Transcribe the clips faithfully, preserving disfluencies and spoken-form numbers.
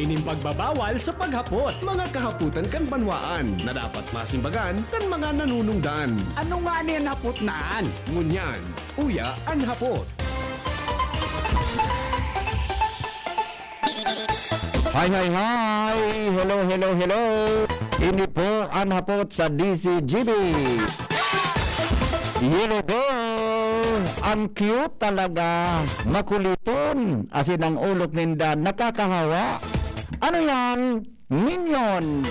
Ining pagbabawal sa paghapot. Mga kahapotan kan banwaan na dapat masimbagan kan mga nanunungdan. Ano nga ni an hapot na an? Ngunyan, uya an hapot. Hi, hi, hi! Hello, hello, hello! Ini po an hapot sa D C G B. Yellow girl! Ang cute talaga! Makuliton! Asin ang ulok ninda nakakahawa! Ano yan? Minions!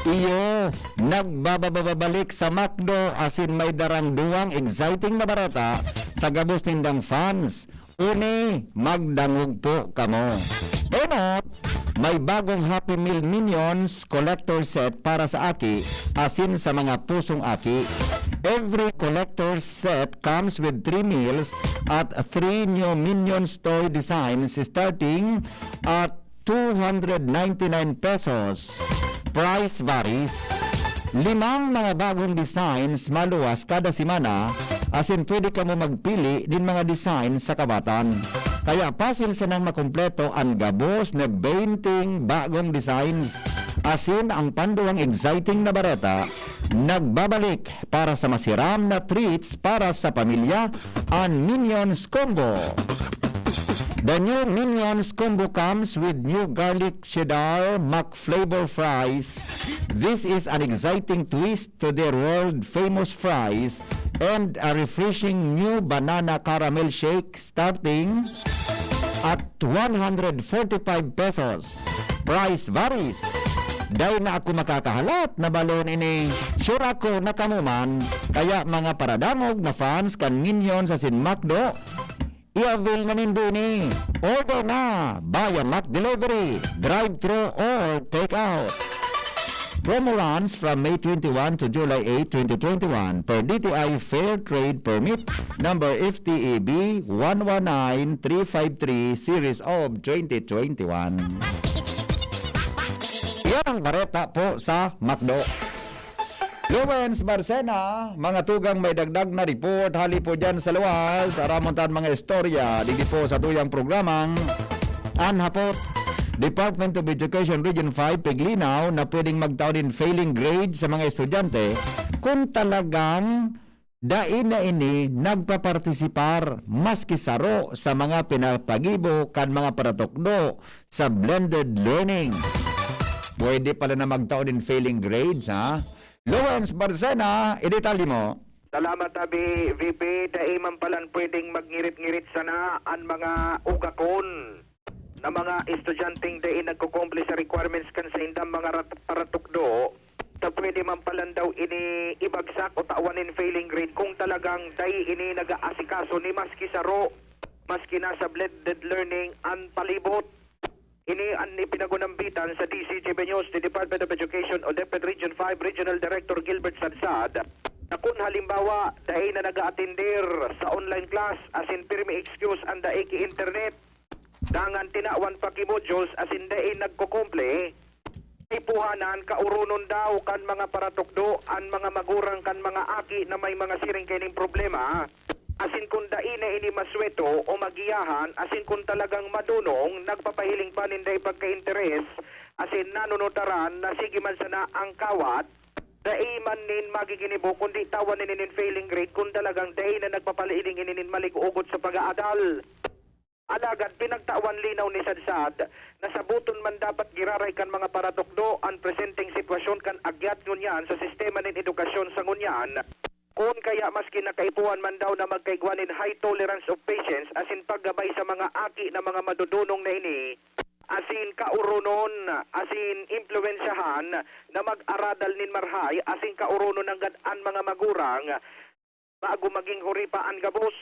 Iyo, nagbabababalik sa McDo asin may darang duwang exciting na bareta sa gabos nindang fans. Uni, magdangog po kamo. Enot, may bagong Happy Meal Minions collector set para sa aki asin sa mga pusong aki. Every collector set comes with three meals at three new Minions toy designs starting at two hundred ninety-nine pesos. Price varies. Limang mga bagong designs maluwas kada semana, asin pwede kamo magpili nin mga design sa kabatan. Kaya pasil sanang makumpleto an gabos na benteng bagong designs, asin ang panduwang exciting na bareta, nagbabalik para sa masiram na treats para sa pamilya, an Minions Combo. The new Minions Combo comes with new garlic cheddar McFlavor fries. This is an exciting twist to their world-famous fries and a refreshing new banana caramel shake starting at one hundred forty-five pesos. Price varies. Dai na ako makakahalat na balon ini. Sure ako na kamo man. Kaya mga paradangog na fans kan Minions asin McDo, i-avail na nindo ini. Order na via McDelivery, drive-thru or take-out. Promo runs from May twenty-one to July eight, twenty twenty-one, per D T I Fair Trade Permit number F T E B one one nine three five three, series of twenty twenty-one. Yan ang bareta po sa McDo. Lawrence Barcena, mga tugang may dagdag na report hali po dyan sa luwas. Aramon tan mga istorya, digdi po sa tuyang programang An Hapot. Department of Education Region five, piglinaw na pwedeng magtao nin failing grade sa mga estudyante kung talagang dai na ini nagpapartisipar maski saro sa mga pinapagibo kan mga paratukdo sa blended learning. Pwede pala na magtao nin failing grades, ha? Lawrence Barcena, idetalye mo. Salamat, Abi V P. Dai man palan pwedeng magngirit-ngirit sana an mga ugakon na mga estudyanteng dai nagkukumple sa requirements kan saindang mga rat-, paratukdo, ta pwede man palan daw ini ibagsak o tawan nin failing grade kung talagang dai ini nag-aasikaso ni maski saro, maski nasa blended learning an palibot. Ini an ipinagunambitan sa D C G B News ni Department of Education o DepEd Region five Regional Director Gilbert Sadsad na kun halimbawa dai na nag-aatender sa online class asin pirmi excuse an dai ki internet, dangan tinawan pa ki modules asin dai nagkukumple, kaipuhanan kauronon daw kan mga paratukdo an mga magurang kan mga aki na may mga siring kaining problema, asin kun dai na ini masweto o magiyahan, asin kun talagang madunong, nagpapahiling pa nin dai pagkainteres, asin nanunutaran na sige man sana ang kawat, dai man nin magiginibo kundi tawan ini nin failing grade kun talagang dai na nagpapaliling ini nin malig-ugot sa pag-aadal. Alagad pinagtawan linaw ni Sadsad na saboton man dapat giraray kan mga paratukdo an presenteng sitwasyon kan agyat ngunyan sa sistema nin edukasyon sa ngunyan. Kun kaya maski nakaipuhan man daw na magkaigwa nin high tolerance of patience asin paggabay sa mga aki na mga madodonong na ini, asin kauronon, asin impluwensyahan na mag-aradal nin marhay, asin kauronon nanggad an mga magurang, bago maging huri pa an gabos.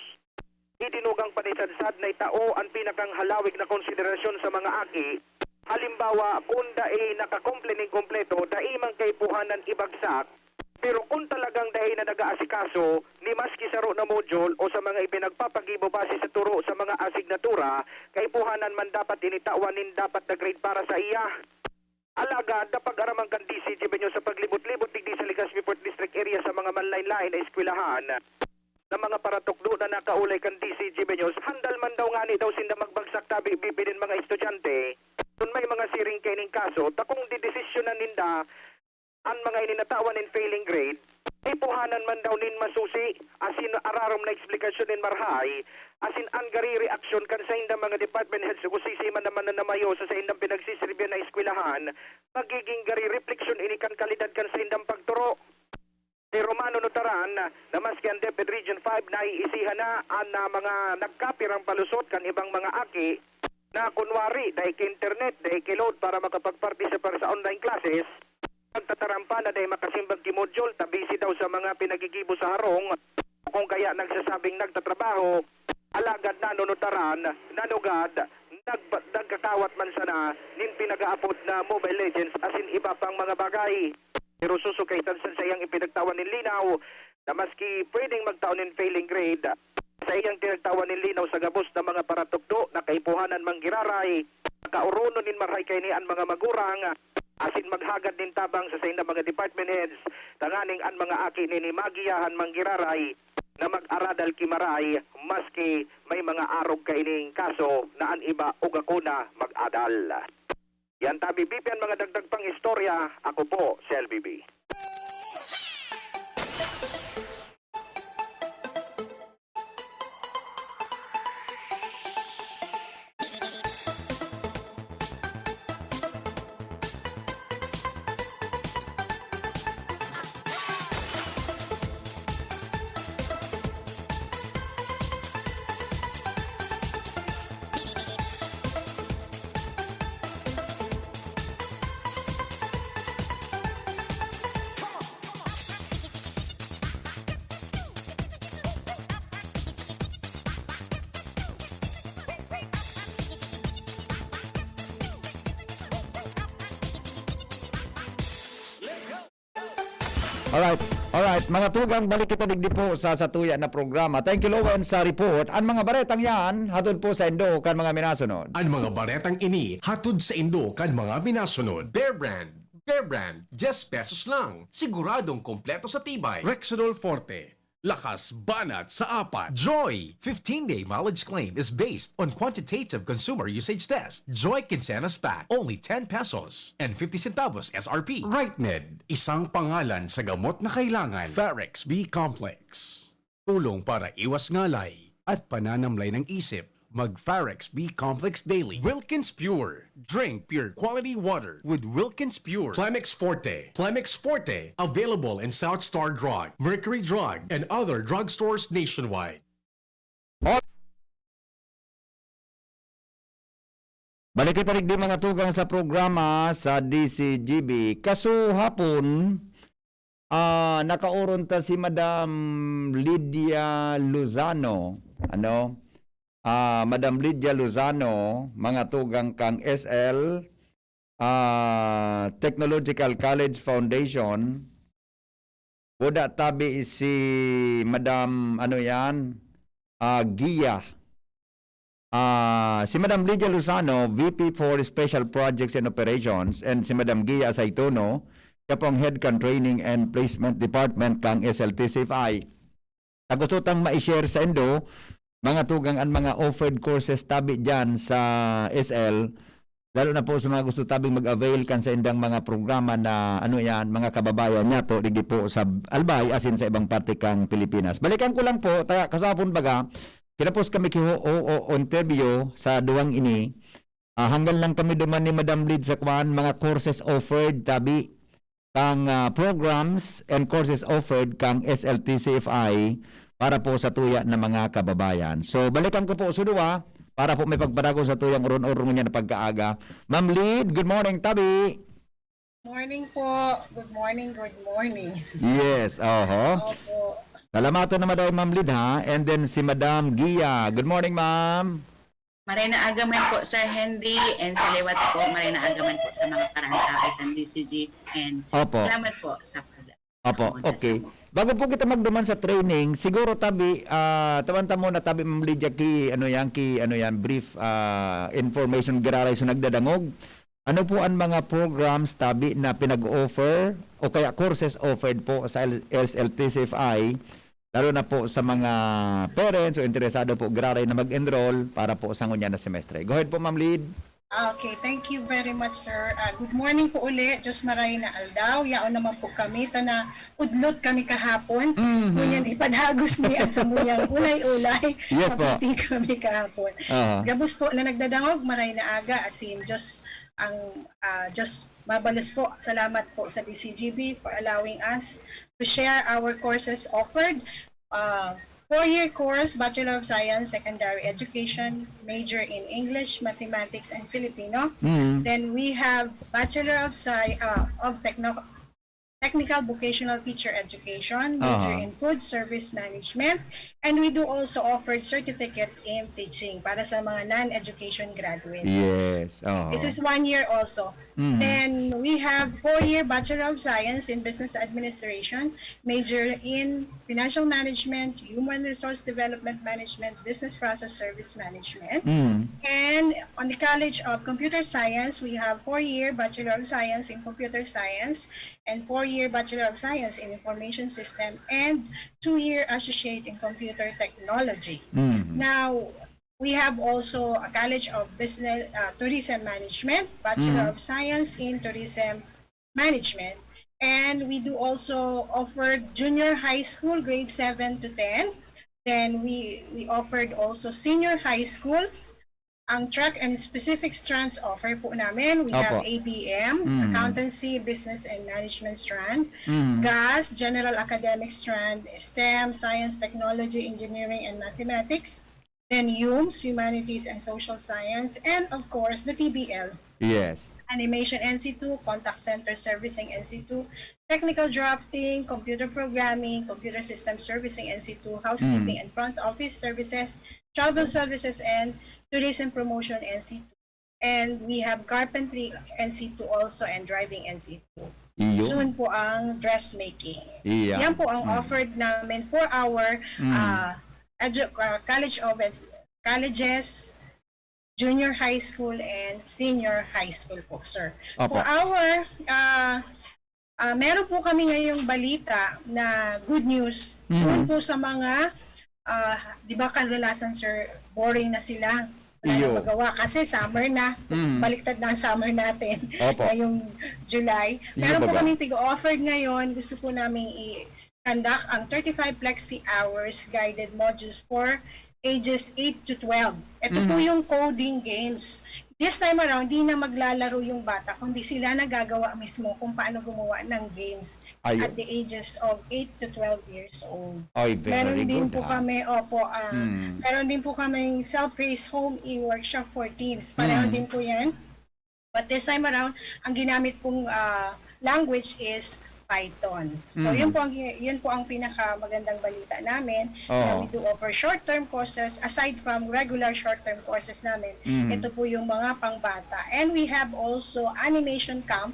Idinugang pa ni Sadsad na itao an pinakang halawig na konsiderasyon sa mga aki. Halimbawa, kun dai nakakumple nin kumpleto, dai man kaipuhanan ibagsak, pero kun talagang dai na nag-aasikaso ni maski saro na module o sa mga ipinagpapagibo base sa turo sa mga asignatura, kaipuhanan man dapat ini tawan nin dapat na grade para sa iya. Alagad napag-araman kan D C G B News sa paglibot-libot digdi sa Legazpi Fourth District Area sa mga manlaen-laen na eskwelahan na mga paratukdo na nakaulay kan D C G B News, handal man daw ngani daw sinda magbagsak tabi bibi nin mga estudyante kun may mga siring kaining kaso, ta kung didesisyonan ninda an mga ini na tawan nin failing grade, ipuhanan man daw nin masusi, asin ararom na eksplikasyon nin marahay, asin an gari reaksyon kan saindang mga department heads o kung sisay man naman na namayo sa saindang pinagsisirbihan na eskwelahan, magiging gari repleksyon ini kan kalidad kan saindang pagturo. Pero manunutaran na maski an DepEd Region five naiisihan na an, ah, mga nagkapirang palusot kan ibang mga aki na kunwari dai ki internet, dai ki load para makapagpartisipar sa online classes, nagtataram pa na dai makasimbag ki module ta busy daw sa mga pinagigibo sa harong o kung kaya nagsasabing nagtatrabaho, alagad nanunutaran, nanugad, nagba-, nagkakawat man sana nin pinag-aapod na Mobile Legends asin iba pang mga bagay. Pero susukaitan sa saiyang ipinagtawan nin linaw na maski pwedeng magtao nin failing grade, sa iyang pinagtawan nin linaw sa gabos na mga paratukdo na kaipuhanan man giraray, nakaoronon nin marahay kaini an mga magurang, asin maghagad nin tabang sa saindang mga department heads, tanganing an mga aki nini magiyahan man giraray na mag-aradal ki maray, maski may mga arog kaining kaso na an iba ugako na mag-adal. Yan tabi, B P, an mga dagdag pang istorya. Ako po si L B B. Alright, alright. Mga tugang, balik kita digdi po sa satuya na programa. Thank you, Lowen, sa report. An mga baretang yan, hatod po sa indo kan mga minasunod. An mga baretang ini hatod sa indo kan mga minasunod. Bear Brand. Bear Brand, diyes pesos lang. Siguradong kompleto sa tibay. Rexidol Forte. Lakas banat sa apat. Joy! Fifteen-day mileage claim is based on quantitative consumer usage test. Joy Quincenas Pack, only ten pesos and fifty centavos S R P. Rightmed, isang pangalan sa gamot na kailangan. Farex B Complex, tulong para iwas ngalay at pananamlay ng isip. Mag Farex B Complex Daily. Wilkins Pure. Drink pure quality water with Wilkins Pure. Plemex Forte. Plemex Forte. Available in South Star Drug, Mercury Drug, and other drugstores nationwide. Balik kita digdi, mga tugang, sa programa sa D C G B. Kasuhapon, ah, nakaoron ta si Madam Lydia Lozano. Ano? Ah, Madam Lydia Lozano, mga tugang, kang S L, ah, Technological College Foundation. Buda tabi si Madam, ano yan? Ah, Gia. Ah, si Madam Lydia Lozano, V P for Special Projects and Operations, and si Madam Gia Saituno, siya pong Head kan Training and Placement Department kang S L T C F I. Ta gusto tang ma-share sa indo, mga tugang, an mga offered courses tabi diyan sa S L, lalo na po sa mga gusto tabing mag-avail kan sa indang mga programa na, ano yan, mga kababayan niya to, digdi po sa Albay, asin sa ibang parte kang Pilipinas. Balikan ko lang po, ta-, kasapon baga, kinapos kami ki ho-, o, o, interview sa duwang ini, ah, hanggan lang kami duman ni Madam Lid sa kwan, mga courses offered, tabi, kang, ah, programs and courses offered kang S L T C F I para po sa tuya na mga kababayan. So, balikan ko po sa duwa para po may pagparagon sa tuyang uron-uron niya na pagkaaga. Ma'am Lid, good morning, tabi. Morning po. Good morning, good morning. Yes, oho. Opo. Salamaton na, Madam, Ma'am Lid, ha? And then si Madam Gia. Good morning, ma'am. Maray na aga man po, Sir Henry, and sa liwat po, maray na aga man po sa mga karantabay kan D C G, and Opo. salamat po sa pag- Opo, pag-, okay. Bago po kita magduman sa training, siguro tabi, ah, tawan ta muna tabi, Ma'am Lydia, ki, ano yan, ki, ano yan, brief, ah, information giraray sa nagdadangog. Ano po ang mga programs tabi na pinag-offer o kaya courses offered po sa L-, S L T C F I, lalo na po sa mga parents o interesado po giraray na mag-enroll para po sa ngunyan na semestre? Go ahead po, Ma'am Lid. Okay, thank you very much, sir. Ah, good morning po uli. Diyos maray na aldaw. Yaon naman po kami. Tana, udlot kami kahapon. Mhm. Ngunyan, ipadagos ni ang samuyang ulay-ulay. Yes po. Kapati kami kahapon. Aha. Gabos po na nagdadangog, maray na aga. As in, Diyos ang, ah, Diyos mabalos po. Salamat po sa D C G B for allowing us to share our courses offered. Uh, four-year course, Bachelor of Science, Secondary Education, major in English, Mathematics, and Filipino. Mm. Then we have Bachelor of Sci-, uh, of Techno-, Technical Vocational Teacher Education, major Aha. in Food Service Management, and we do also offered certificate in teaching para sa mga non-education graduates. Yes. Aha. This is one year also. Mm. Then we have four-year Bachelor of Science in Business Administration, major in Financial Management, Human Resource Development Management, Business Process Service Management. Mm. And on the College of Computer Science, we have four-year Bachelor of Science in Computer Science and four-year Bachelor of Science in Information System and two-year Associate in Computer Technology. Mm. Now, we have also a College of Business, uh, Tourism Management, Bachelor Mm. of Science in Tourism Management. And we do also offer junior high school, grade seven to ten. Then we, we offered also senior high school. Ang track and specific strands offer po namin, we have Opo. A B M, Mm. Accountancy, Business and Management strand, Mm. GAS, General Academic strand, STEM, Science, Technology, Engineering, and Mathematics, then HUMS, Humanities and Social Science, and of course, the T B L. Yes. Animation N C two, Contact Center Servicing N C two, Technical Drafting, Computer Programming, Computer System Servicing N C two, Housekeeping Mm. and Front Office Services, Travel Services and Tourism Promotion N C two. And we have Carpentry N C two also and Driving N C two. Iyon. Soon po ang dressmaking. Iya. Yan po ang Mm. offered namin for our, Mm. ah, edu-, ah, College of Ed-, colleges, junior high school and senior high school po, sir. Opo. For our, ah, ah, meron po kami ngayong balita na good news. Mm. Doon po sa mga, ah, di ba kadalasan, sir, boring na sila. Wala Iyo. nang magawa kasi summer na. Mm. Baliktad na ang summer natin Opo. ngayong July. Iyo, Meron po baga. kaming pig-offer ngayon. Gusto po naming i-conduct ang thirty-five flexi hours guided modules for ages eight to twelve. Ito po Mhm. yung coding games. This time around, di na maglalaro yung bata, kundi sila nagagawa mismo kung paano gumawa ng games Ayo. at the ages of eight to twelve years old. Ay, very Meron din good, po ha? kami, opo, ah, Mm. meron din po kaming self-paced home e-workshop for teens. Pareho Mm. din po yan. But this time around, ang ginamit pong, ah, language is Python. So, Mm. yun po ang, yun po ang pinakamagandang balita namin, na Oo. we do offer short-term courses aside from regular short-term courses namin. Mm. Ito po yung mga pangbata. And we have also animation camp.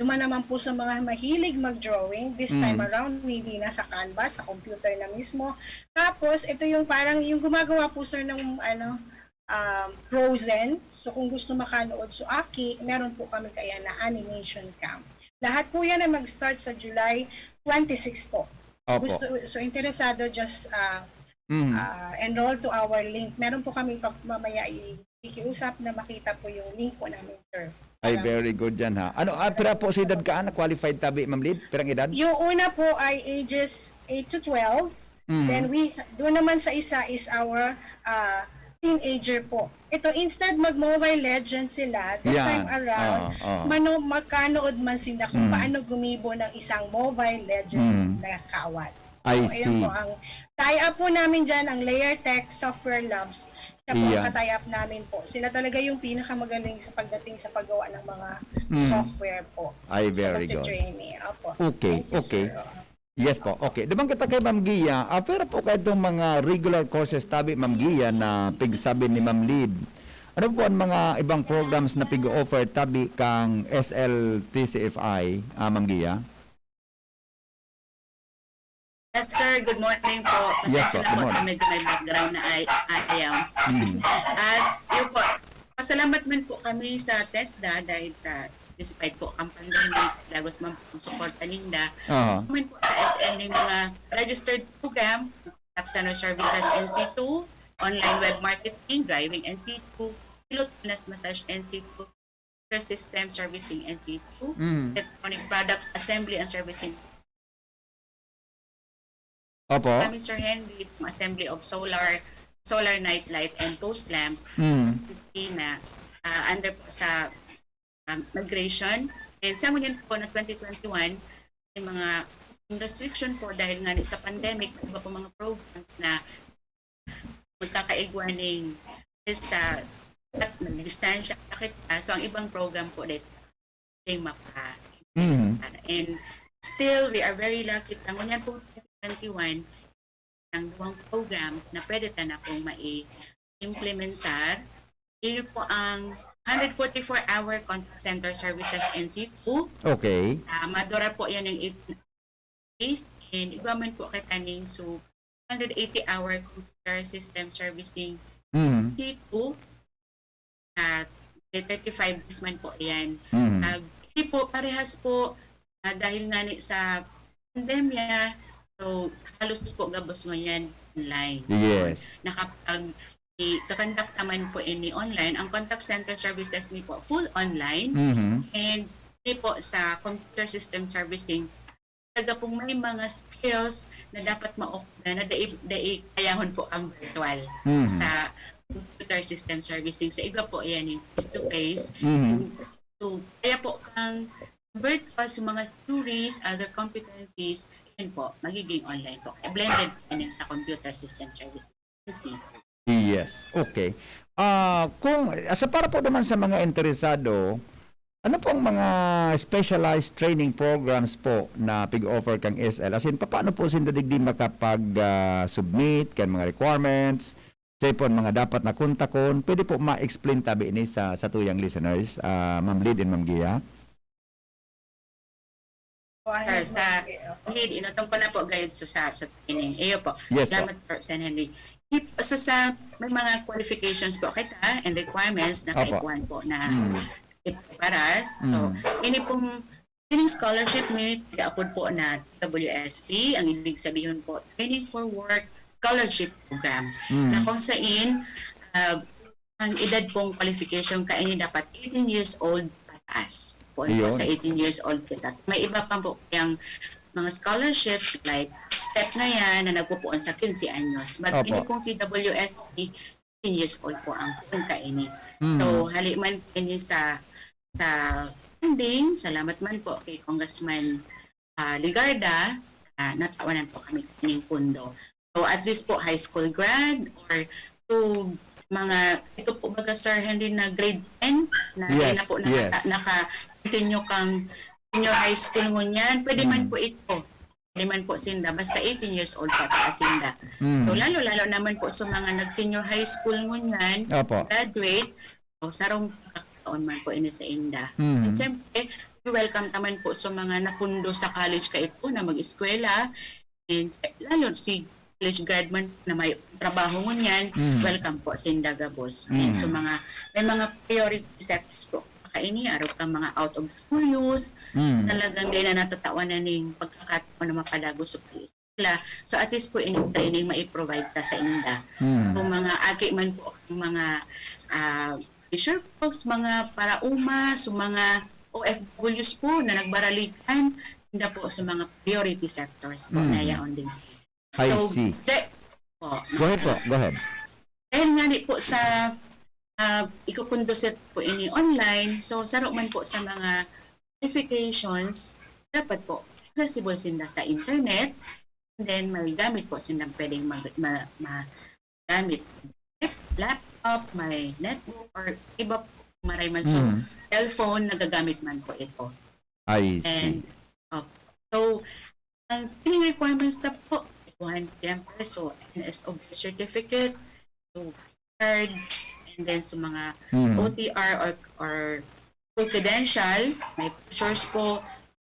Duman naman po sa mga mahilig mag-drawing, this time Mm. around, hindi na sa canvas, sa computer na mismo. Tapos, ito yung parang, yung gumagawa po, sir, ng, ano, um, Frozen. So, kung gusto makanood so aki, meron po kami kaya na animation camp. Lahat po yan ay mag-start sa July twenty-six po. Opo. Gusto, so, interesado, just, ah, Mm. ah, enroll to our link. Meron po kami pag mamaya i-, ikiusap na makita po yung link po namin, sir. Ay, Parang very good yan, ha. Ano, ah, pira po si edad ka, na qualified tabi, Ma'am Lid? Pirang edad? Yung una po ay ages eight to twelve. Mm. Then we, doon naman sa isa is our, ah, teenager po. Ito, instead mag-Mobile Legends sila, this Yan. time around, Oo, oo. mano-, makanood man sila kung Mm. paano gumibo ng isang Mobile Legend Mm. na kawat. I So, ayan see. po ang tie-up po namin dyan, ang Layer Tech Software Labs. Siya po ang Iya. ka-tie-up namin po. Sila talaga yung pinakamagaling sa pagdating sa paggawa ng mga Mm. software po. Ay, So, very good. pagtitraining. Opo. Okay, Thank you, okay. sir. Yes po. Okay. Duman kita kay Ma'am Gia. Ah, pero po kayo itong mga regular courses tabi, Ma'am Gia, na pigsabi ni Ma'am Lid. Ano po ang mga ibang programs na pig-offer tabi kang S L T C F I, ah, Ma'am Gia? Yes, sir. Good morning po. Yes, Pasensya po. na Good po morning. kung medyo may background na ay, ayaw. Mm. At yun po, pasalamat man po kami sa TESDA dahil sa, despite po ang pandemic, dagos man po ang suporta ninda. Aha. Man po sa S N yung mga registered program, Tax and Services N C two, online web marketing, driving N C two, Pilotonas Massage N C two, Computer System Servicing N C two, Mm. Electronic Products Assembly and Servicing. Opo. Kami, Sir Henry, itong Assembly of Solar, Solar Night Light and Post Lamp, Mm. na ah, under po sa um, migration. And sa ngayon po na twenty twenty-one, may mga restriction po dahil nga ni sa pandemic, may iba po mga programs na magkakaigwa ning sa at nagdistansya, sakit pa. So, ang ibang program po dito, ay mapa Mm. And still, we are very lucky na ngunyan pong twenty twenty-one, ang duwang program na pwede ta na pong mai-implementar. Yun po ang one hundred forty-four hour contact center services N C two. Okay. Ah, madura po yan ng eight days. And igwa man po kita ning so one hundred eighty hour computer system servicing Mm. C two at thirty-five days man po yan. Mm. Ah, hindi po, parehas po, ah, dahil nga ni sa pandemya, so halos po gabos ngunyan online. Yes. Nakapag i kakandak naman po ini online. Ang contact center services ni po full online Mhm. and ni po sa computer system servicing talaga pong may mga skills na dapat ma-offer na dai, dai kayahon po ang virtual Mhm. sa computer system servicing. Sa iba po, yan yung face-to-face. Mhm. So, kaya po ang virtual sa mga theories, other competencies, yun po, magiging online po. Blended po yun sa computer system services. Yes. Okay. Ah, kung ah, sa para po naman sa mga interesado, ano pong mga specialized training programs po na pig-offer kang S L? As in, paano po sinda digdi makapag ah, submit kan mga requirements? Sa po mga dapat na kontakon, pwede po ma-explain tabi ini sa sa tuyang listeners, ah, Ma'am Lid and Ma'am Gia? Sir, sa need, inutong ko na po gayud sa, sa, sa training. Iyo po. Yes po. Salamat po, Sen Henry. Di po, so sa, may mga qualifications po kita and requirements na Opo. kaikuan po na Mm. ipaparal. So, Mm. ini pong training scholarship may apod po na T W S P, ang ibig sabihin po, Training for Work Scholarship Program. Mm. Na kung sain, ah, ang edad pong qualification kaini dapat eighteen years old pataas. Kung Iyon. po sa eighteen years old kita. May iba pa po kayang mga scholarship like step na yan na nagpupuon sa quince anyos. But Opo. ini pong T W S P, eighteen years old po ang pong kaini. Mm. So, hali man po ini sa sa funding, salamat man po kay Congressman ah, Legarda, ah, natawanan po kami ng pundo. So, at least po high school grad or to mga, ito po baga, Sir Henry, na grade ten, na Yes, na po yes. naka, naka-continue kang junior high school ngunyan, pwede man Mm. po ito. Pwede man po sinda, basta eighteen years old pataas sinda. Mm. So, lalo-lalo naman po sa mga nag-senior high school ngunyan, Opo. graduate, o sarong pagkakataon man po ini sa inda. Mm. And siyempre, we welcome naman po sa mga napundo sa college kaito na mag-eskwela. And lalo si college grad man na may trabaho ngunyan, Mm. welcome po sinda gabos. And Mm. so mga, may mga priority sectors po kaini, arog kang mga out of school youth, Mm. talagang di na natatawanan ning pagkakataon na mapadagos sa pag-eskwela. So at least po ining training mai-provide ta sa inda. Mm. Kung mga aki man po, ang mga ah, fisher folks, mga parauma, so mga O F Ws po na nagbaralikan, inda po sa mga priority sectors po Mm. na yaon din. I So, see. de- po. Go ahead po. Go ahead. Dahil nga ni po sa uh, ikukonducir po ini online, so saro man po sa mga qualifications, dapat po accessible sinda sa internet, and then may gamit po sinda pwedeng mag, ma, ma, gamit. Laptop, may netbook, or iba po, maray man so Mm. cellphone, nagagamit man po ito. I see. And, oh, so, ang training requirements na po, one, siyempre, so, N S O B certificate, so, card, and then sa mga Mm. O T R or, or confidential, may pictures po,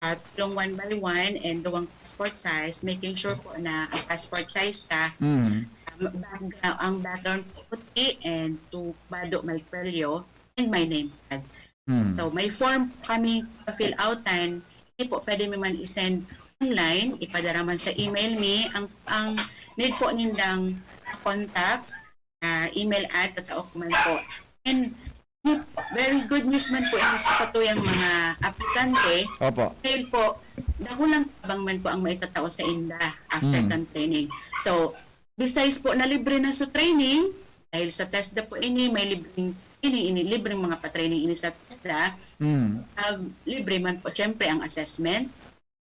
at tulong one by one and duwang passport size, making sure po na ang passport size ka, Mm. um, background, ang background po puti and to bado may kwelyo and may name tag. Mm. So, may form po kami pa-fill outan. Hindi po pwede mi man i-send online, ipadara man sa email mi. Ang, ang need po nindang contact, ah, email at tatao ko man po. And Yun po, very good news man po ini sa satuyang mga aplikante. Opo. Dahil po, dakulang tabang man po ang maitatao sa inda after Mm. kan training. So, besides po na libre na sa training, dahil sa TESDA po ini, may libreng ini, ini libreng mga pa-training ini sa TESDA, Mm. ah, libre man po, syempre, ang assessment.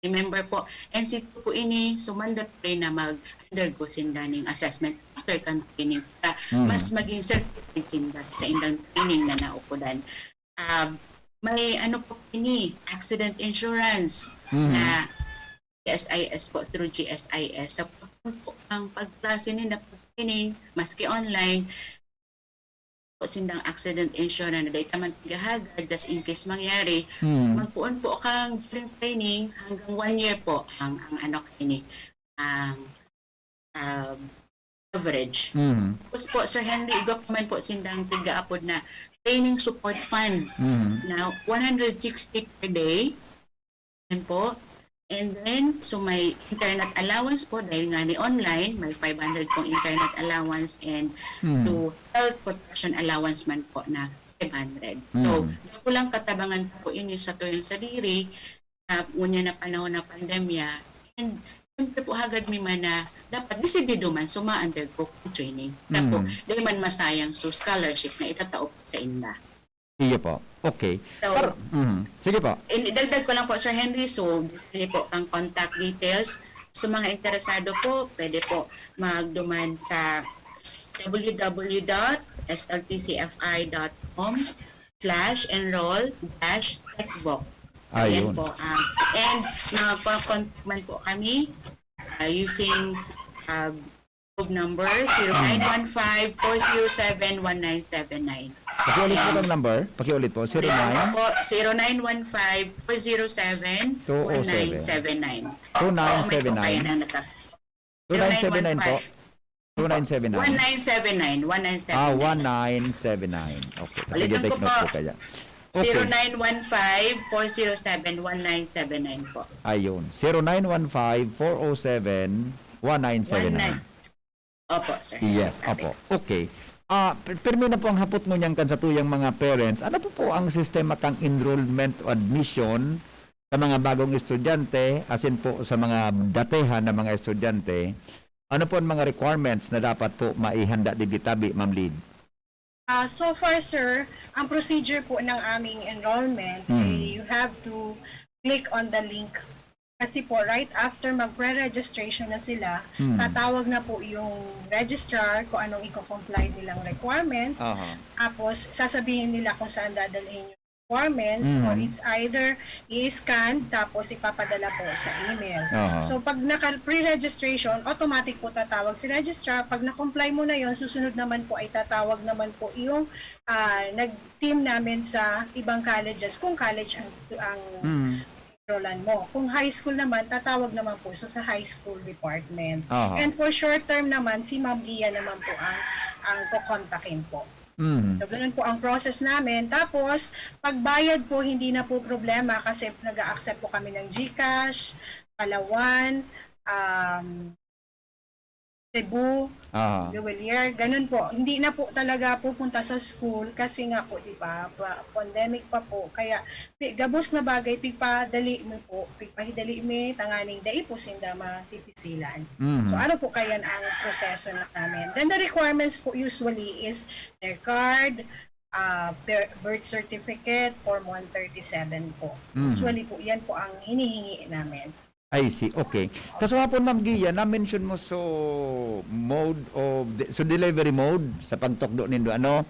Remember po, N C two po ini, so mandatory na mag-undergo sinda ning assessment after kan training para Mm. mas maging certified sinda sa indang training na naukudan. Ah, may ano po ini, accident insurance Mhm. na G S I S po, through G S I S. So, kung po ang pagklase ninda pag training, maski online, po sindang accident insurance na dai ta man tigahagad, just in case mangyari, Mm. magpoon po kang during training hanggang one year po ang, ang ano kaini, ang, ah, coverage. Mm. Tapos po, Sir Henry, igwa pa man po sindang tigaapod na training support fund Mm. na one hundred sixty per day. Yan po. And then, so may internet allowance po, dahil nga ni online, may five hundred pong internet allowance and Mm. to health protection allowance man po na five hundred. So, Mm. dakulang katabangan po ini sa tuyang sadiri, ah, ngunyan na panahon ng pandemya, and siyempre po hagad mi man na dapat desidido man so ma-undergo ang training. Na po, Mm. dahil man masayang so scholarship na itatao po sa inda. Iyo po. Okay. So, Par- Mhm. Sige po. Idagdag ko lang po, Sir Henry, so bibili po ang contact details. Sa mga interesado po, pwede po magduman sa w w w dot s l t c f i dot com slash enroll dash techbook. So, yan Ayun. po. Um, and mag-contact man po kami uh, using uh, code number zero nine one five, four zero seven, one nine seven nine. Pakiulit po ang number. Pakiulit po. Zero nine. Po, zero nine one five, four zero seven, one nine seven nine. Two nine seven nine. Two nine seven nine po. Two nine seven nine. One nine seven nine. One nine seven nine. Ah, one nine seven nine. Okay. Ulitin ko Take note po. Po kaya. Okay. Zero nine one five, four zero seven, one nine seven nine po. Ayun. Zero nine one five, four oh seven, one nine seven nine. Opo, sir. Yes, Sabi. Opo. Okay. Ah, pir- pirmi na po ang hapot ngunyan kan satuyang mga parents. Ano po po ang sistema kang enrollment o admission sa mga bagong estudyante, asin po sa mga datehan na mga estudyante? Ano po ang mga requirements na dapat po maihanda digdi tabi, Ma'am Lid? Ah, so far, sir, ang procedure po ng aming enrollment Mm. ay you have to click on the link. Kasi po, right after mag-pre-registration na sila, Mm. tatawag na po yung registrar kung anong i-comply nilang requirements. Aha. Tapos, sasabihin nila kung saan dadalhin yung requirements Mm. or it's either i-scan tapos ipapadala po sa email. Aha. So, pag naka-pre-registration, automatic po tatawag si registrar. Pag na-comply mo na yon, susunod naman po ay tatawag naman po yung ah, nag-team namin sa ibang colleges kung college ang, ang Mm. enrollan mo. Kung high school naman, tatawag naman po so sa high school department. Aha. And for short term naman, si Ma'am Gia naman po ang, ang kukontakin po. Mm. So, ganun po ang process namin. Tapos, pagbayad po, hindi na po problema kasi nag-a-accept po kami ng GCash, Palawan, um, Cebu, Aha. Luwilier, ganun po. Hindi na po talaga pupunta sa school kasi nga po, di ba, pa- pandemic pa po. Kaya, pi- gabos na bagay, pigpadali mo po, pigpahidali mo, tanganing dai po sinda matipisilan. Mhm. So, ano po kaya ang proseso na namin? Then, the requirements po usually is their card, uh, birth certificate, form one thirty-seven po. Mhm. Usually po, yan po ang hinihingi namin. I see. Okay. Kaso hapon, Ma'am Gia, na-mention mo so mode of de- so delivery mode sa pagtukdo nindo, ano,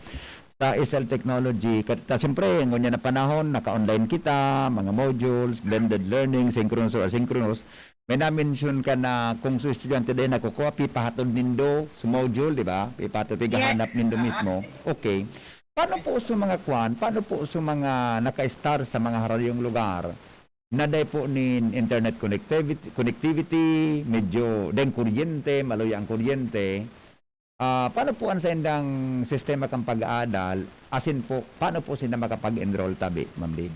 sa S L technology. Kat ta, siyempre, ngunyan na panahon, naka-online kita, mga modules, blended learning, synchronous or asynchronous. May na-mention ka na kung sa estudyante din nakukuha, pipahatod nindo sa module, di ba? Pipahatod, pigahanap nindo mismo. Okay. Paano po sa mga kwan? Paano po sa mga naka-star sa mga harayong lugar? Na dai po nin internet connectivity, connectivity, medyo dai kuryente, maluya ang kuryente. Ah, paano po ang saindang sistema kan pag-aadal? Asin po, paano po sila makapag-enroll tabi, Ma'am Lid?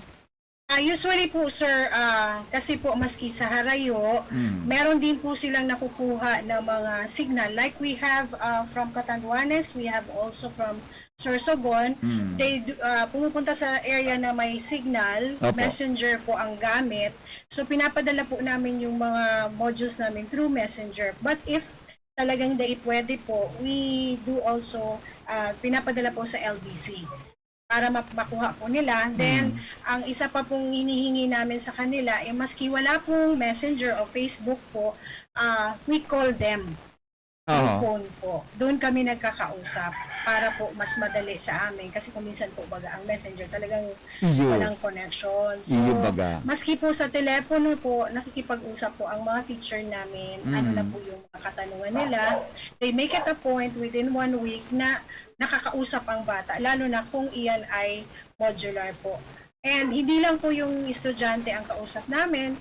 Ah, usually po, sir, ah, kasi po maski sa harayo, Mm. meron din po silang nakukuha na mga signal. Like we have, ah, from Catanduanes, we have also from Sorsogon. Mm. They do, ah, pumupunta sa area na may signal, Opo. messenger po ang gamit. So, pinapadala po namin yung mga modules namin through messenger. But if talagang dai pwede po, we do also, ah, pinapadala po sa L B C para ma-, makuha po nila. Then, Mm. ang isa pa pong hinihingi namin sa kanila, eh, maski wala pong messenger o Facebook po, ah, we call them through Aha. phone po. Doon kami nagkakausap para po mas madali sa amin. Kasi kung minsan po, baga, ang messenger talagang Iyo. walang connection. So, Iyo, baga. maski po sa telepono po, nakikipag-usap po ang mga teacher namin. Ano na Mm. po yung mga katanungan nila. They make it a point within one week na nakakausap ang bata, lalo na kung iyan ay modular po. And hindi lang po yung estudyante ang kausap namin,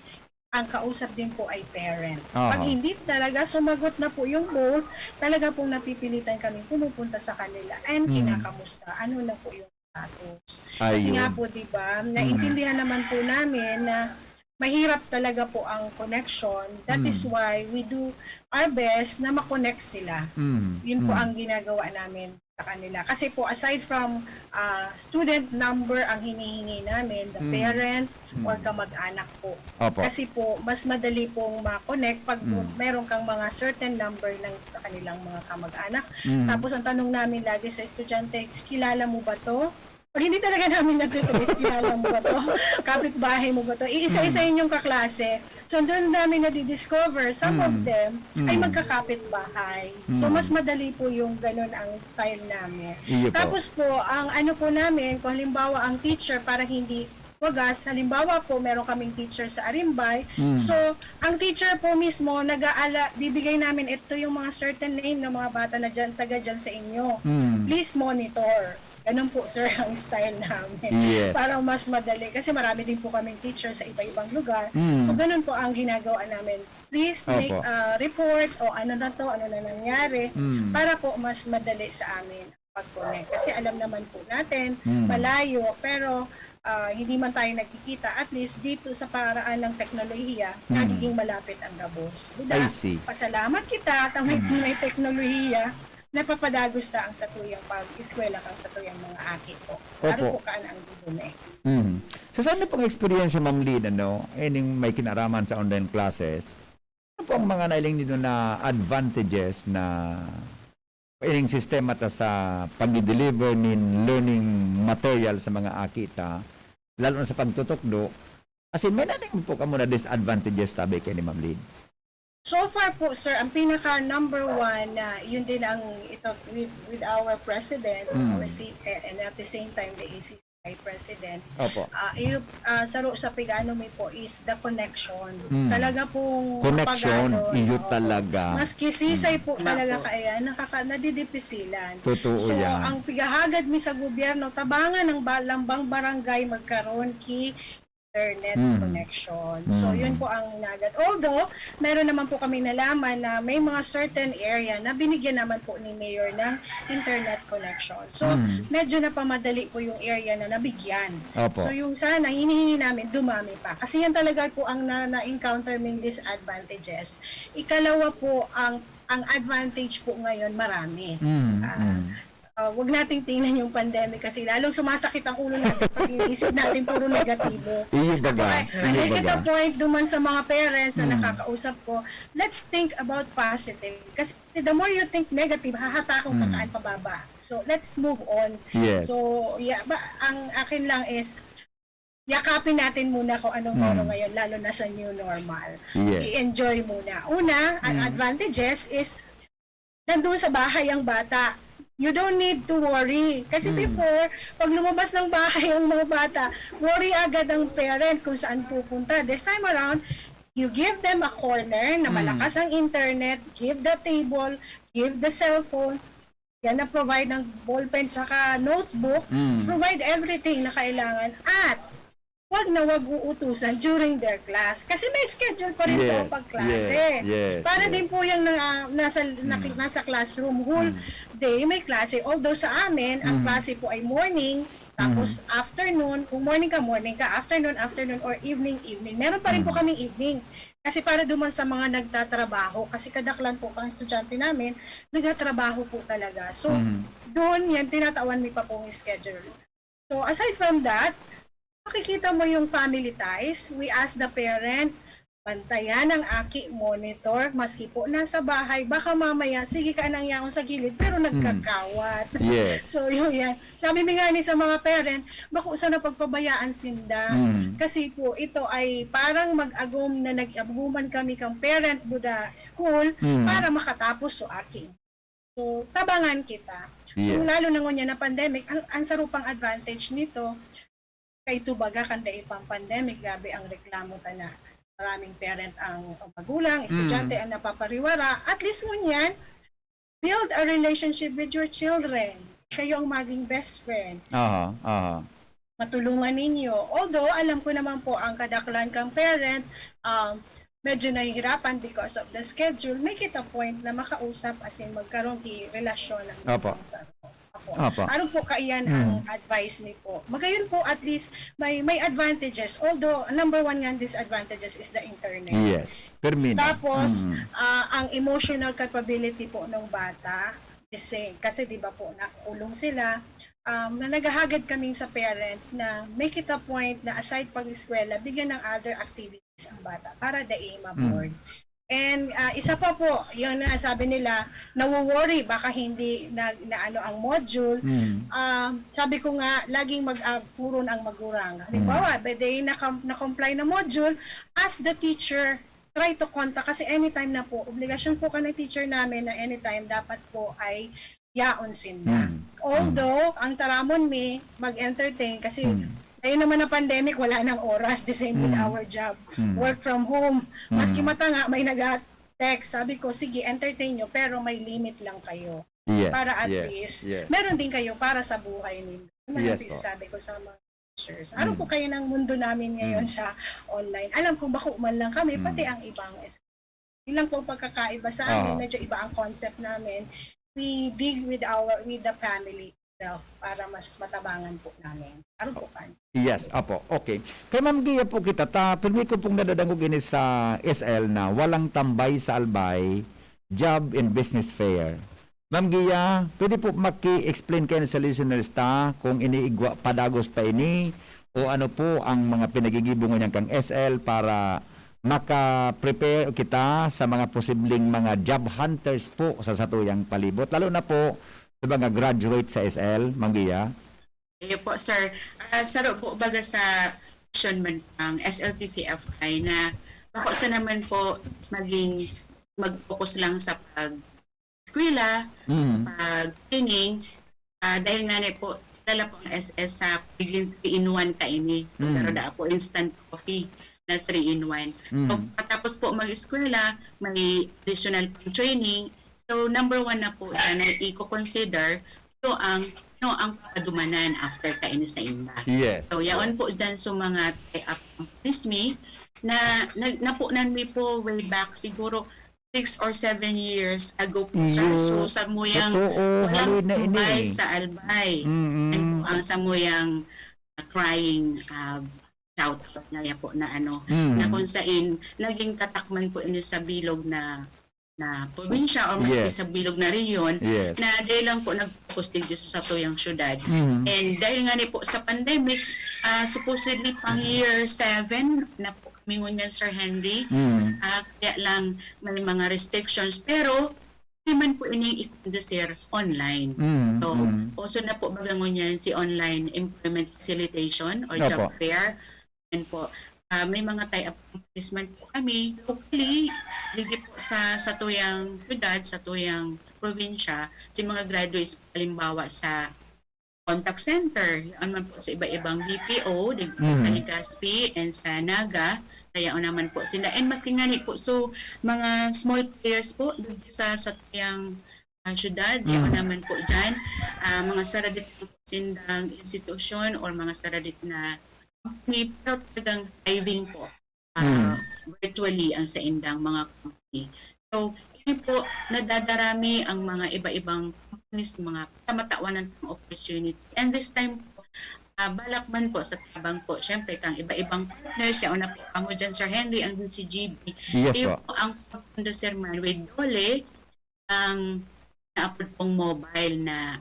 ang kausap din po ay parent. Aha. Pag hindi talaga sumagot na po yung both, talaga pong napipilitan kami pumupunta sa kanila and Mm. kinakamusta. Ano na po yung status? Kasi Ayun. nga po, di ba, Mm. naintindihan naman po namin na mahirap talaga po ang connection. That is Mm. why we do our best na ma-connect sila. Mm. Yun po Mm. ang ginagawa namin sa kanila. Kasi po, aside from, ah, student number ang hinihingi namin, the Mm. parent Mm. or kamag-anak po. Opo. Kasi po, mas madali pong ma-connect pag Mm. meron kang mga certain number ng sa kanilang mga kamag-anak. Mm. Tapos ang tanong namin lagi sa estudyante, "Kilala mo ba 'to?" Pag hindi talaga namin natitrace, "Kilala mo ba 'to? Kapitbahay mo ba 'to?" Iisa-isa Mm. yun yung kaklase. So, doon namin nadi-discover, some of Mm. them ay Mm. magkakapitbahay. So, Mm. mas madali po yung ganun ang style namin. Iyo po. Tapos po, ang ano po namin, kung halimbawa ang teacher, para hindi wagas, halimbawa po, meron kaming teacher sa Arimbay. Mm. So, ang teacher po mismo, nag-aala, bibigay namin ito yung mga certain name ng mga bata na dyan, taga dyan sa inyo. Mm. Please monitor. Ganun po, sir, ang style namin. Yes. Para mas madali. Kasi marami din po kaming teacher sa iba-ibang lugar. Mm. So, ganun po ang ginagawa namin. Please make Opo. a report o ano na 'to, ano na nangyari, Mm. para po mas madali sa amin ang pag-connect. Kasi alam naman po natin, Mm. malayo, pero, ah, hindi man tayo nagkikita, at least dito sa paraan ng teknolohiya, Mm. nagiging malapit ang gabos. Buda, I see. pasalamat kita, ta may, Mm. may teknolohiya, napapadagos ta ang satuyang pag-eskwela kan satuyang mga aki po. Opo. Aro po kaan ang gigome. Mm. Sa saan niyo pong eksperyensya, Ma'am Lynn, ano, ining may kinaraman sa online classes, ano po ang mga nailing nindo na advantages na ining sistema ta sa pag-deliver nin learning material sa mga aki ta, lalo na sa pagtutukdo? As in, may nailing po kamo na disadvantages tabi kaini, Ma'am Lynn? So far po, sir, ang pinaka number one na yun din ang ito with, with our president, Mm. our C-, and at the same time, the A C C I president, Opo. ah, iyo, ah, saro sa pig-ano mi po is the connection. Mm. Talaga pong Connection, mapagano, iyo oo. talaga. Maski sisay Mm. po talaga Nako. kaya, nakaka-, nadidipisilan. Totoo So, yan. ang pigahagad mi sa gobyerno, tabangan ang ba-, lambang barangay magkaroon ki internet Mm. connection. So, Mm. yun po ang inagad. Although, meron naman po kami nalaman na may mga certain area na binigyan naman po ni Mayor ng internet connection. So, Mm. medyo napamadali po yung area na nabigyan. Opo. So, yung sana, hinihingi namin, dumami pa. Kasi yan talaga po ang na, na-encounter ming disadvantages. Ikalawa po, ang, ang advantage po ngayon, marami. Mm, Ah, mm. ah, wag nating tingnan yung pandemic kasi lalong sumasakit ang ulo natin pag iniisip natin puro negatibo. Iyo baga, Okay, iyo I make it a baga. point duman sa mga parents na Mm. nakakausap ko, let's think about positive. Kasi the more you think negative, hahatakon ka Mm. kaan pababa. So, let's move on. Yes. So, yeah, ba, ang akin lang is, yakapin natin muna kung anong Mm. meron ngayon, lalo na sa new normal. Yes. I-enjoy muna. Una, ang Mm. advantages is, nandun sa bahay ang bata. You don't need to worry. Kasi Mm. before, pag lumabas ng bahay ang mga bata, worry agad ang parent kung saan pupunta. This time around, you give them a corner na Mm. malakas ang internet, give the table, give the cellphone, yan na provide ng ballpen saka notebook, Mm. provide everything na kailangan at wag na wag uutusan during their class. Kasi may schedule pa rin po ang Yes, pagklase. yes, yes, Para yes. din po yung na, nasa, na, Mm. nasa classroom, whole Mm. day may klase. Although sa amin, ang Mm. klase po ay morning, Tapos afternoon, kung morning ka, morning ka, afternoon, afternoon, or evening, evening. Meron pa rin po kaming evening. Kasi para duman sa mga nagtatrabaho, kasi kadaklan po ang estudyante namin, nagtatrabaho po talaga. So, doon yan, tinatawan mi pa pong schedule. So, aside from that, makikita mo yung family ties. We ask the parent, bantayan ang aki, monitor, maski po nasa bahay, baka mamaya, sige ka nang yaon sa gilid, pero nagkakawat. Yes. So, yun yan. Sabi mi nga ni sa mga parent, bako sana pagpabayaan sinda. Mm. Kasi po, ito ay parang mag-agom na nag-aguman kami kang parent buda school Mm. para makatapos so aki. So, tabangan kita. So, Yeah. lalo na ngunyan na pandemic, ang, ang sarupang advantage nito, kay tubaga kan dai pang pandemic, grabe ang reklamo ta na maraming parent ang, ang magulang, estudyante ang napapariwara. At least ngunyan, build a relationship with your children. Kayo ang maging best friend. Aha, aha. Matulungan ninyo. Although, alam ko naman po, ang kadaklan kang parent, um, medyo nahihirapan because of the schedule, make it a point na makausap, as in, magkaroon ki relasyon ang Opo. Sa Opo. Ano po kaiyan ang advice mi po? Magayon po, at least may may advantages. Although number one nga disadvantages is the internet. Yes. Permi na. Tapos, Mm. ah, ang emotional capability po ng bata, kasi, kasi di ba po, nakulong sila, um, na naghahagad kaming sa parent na make it a point na aside pag-eskwela, bigyan ng other activities ang bata para dai ma-bored. And ah, isa pa po, yun nga, sabi nila, nawo-worry baka hindi na, na ano ang module. Mm. Ah, sabi ko nga, laging mag-apuron ang magurang. Halimbawa, pwede naka, na-comply na module, ask the teacher, try to contact, kasi anytime na po, obligasyon po ka ng teacher namin na anytime dapat po ay yaon sinda. Mm. Although, ang taramon mi, mag-entertain kasi Mm. ngayon naman na pandemic, wala nang oras, the same with Mm. our job. Mm. Work from home. Maski Mm. mata nga, may nag-text. Sabi ko, sige, entertain nyo, pero may limit lang kayo. Yes. Para at Yes. least, Yes. meron din kayo para sa buhay ninyo. Yun ang Yes po. pinasasabi ko sa mga teachers. Ano Mm. po kayo nang mundo namin ngayon Mm. sa online? Alam kong bako man lang kami, Mm. pati ang ibang es-, yun lang po ang pagkakaiba sa amin, Oo. medyo iba ang concept namin. We dig with our, with the family itself para mas matabangan po namin. Ano po, Pan? Yes, apo. Okay. Kay Ma'am Gia po kita, ta, pirmi ko pong nadadangog ini sa S L na walang tambay sa Albay, job and business fair. Ma'am Gia, pwede po maki-explain kayo sa listeners ta kung iniigwa padagos pa ini o ano po ang mga pinagigibo ngunyan kang S L para maka-prepare kita sa mga posibleng mga job hunters po sa satuyang palibot, lalo na po sa mga graduate sa S L, Ma'am Gia? Ayun po, sir. Ah, saro po baga sa action man ang S L T C F I na bako sa naman po maging mag-focus lang sa pag-eskwela, Mm. pag-training, ah, dahil nga na po, kilala po ang S S sa pagiging three-in-one kaini. Mm. Pero daa po instant coffee na three-in-one. So, Mm. katapos po mag-eskwela, may additional pang training. So, number one na po yan na i-consider ito ang, ano ang papadumanan after kaini sa inda. Yes. So, yaon Yes. po dyan sa mga tie-up companies mi na, na napunan mi po way back siguro six or seven years ago po, sir. Iyo. So, sa muyang Totoo, walang haloy na ini. tambay sa Albay. Mm-mm. Yan po ang sa muyang ah, crying ah, shout out na yan po na ano, Mm. na kung sain naging tatakman po ini sa bilog na na probinsya o maski Yes. sa bilog na rehiyon Yes. na dahil lang po nag-focus digdi sa satuyang syudad. Mm. And dahil nga ni po sa pandemic, ah, supposedly pang year seven na po kami ngunyan, Sir Henry. Mm. Ah, kaya lang may mga restrictions, pero hindi man po ining i-conducir online. Mm. So, Mm. uso na po baga ngunyan si online employment facilitation or Opo. job fair. Yan po. Ah, may mga tie-up companies man po kami locally, digdi po sa, sa tuyang syudad, sa tuyang probinsya, si mga graduates, halimbawa sa contact center, yaon man po sa iba-ibang B P O, digdi po sa Mhm. Legazpi and sa Naga, kaya naman po sila. And maski nga ni po, so, mga small players po, digdi sa, sa tuyang ah, syudad, Mm. yaon naman po dyan. Ah, mga saradit na po sindang institusyon or mga saradit na company, pero talagang thriving po. Ah, Mm. virtually ang sa indang mga company. So, ini po, nadadarami ang mga iba-ibang companies, mga kamatawanan ng opportunity. And this time po, Ah, balak man po sa tabang po, siyempre, kang iba-ibang partners, yaon na po kamo dyan, Sir Henry, ang D C G B. Yes Iyo po. po ang pagkondusir man with DOLE, ang naapod pong mobile na,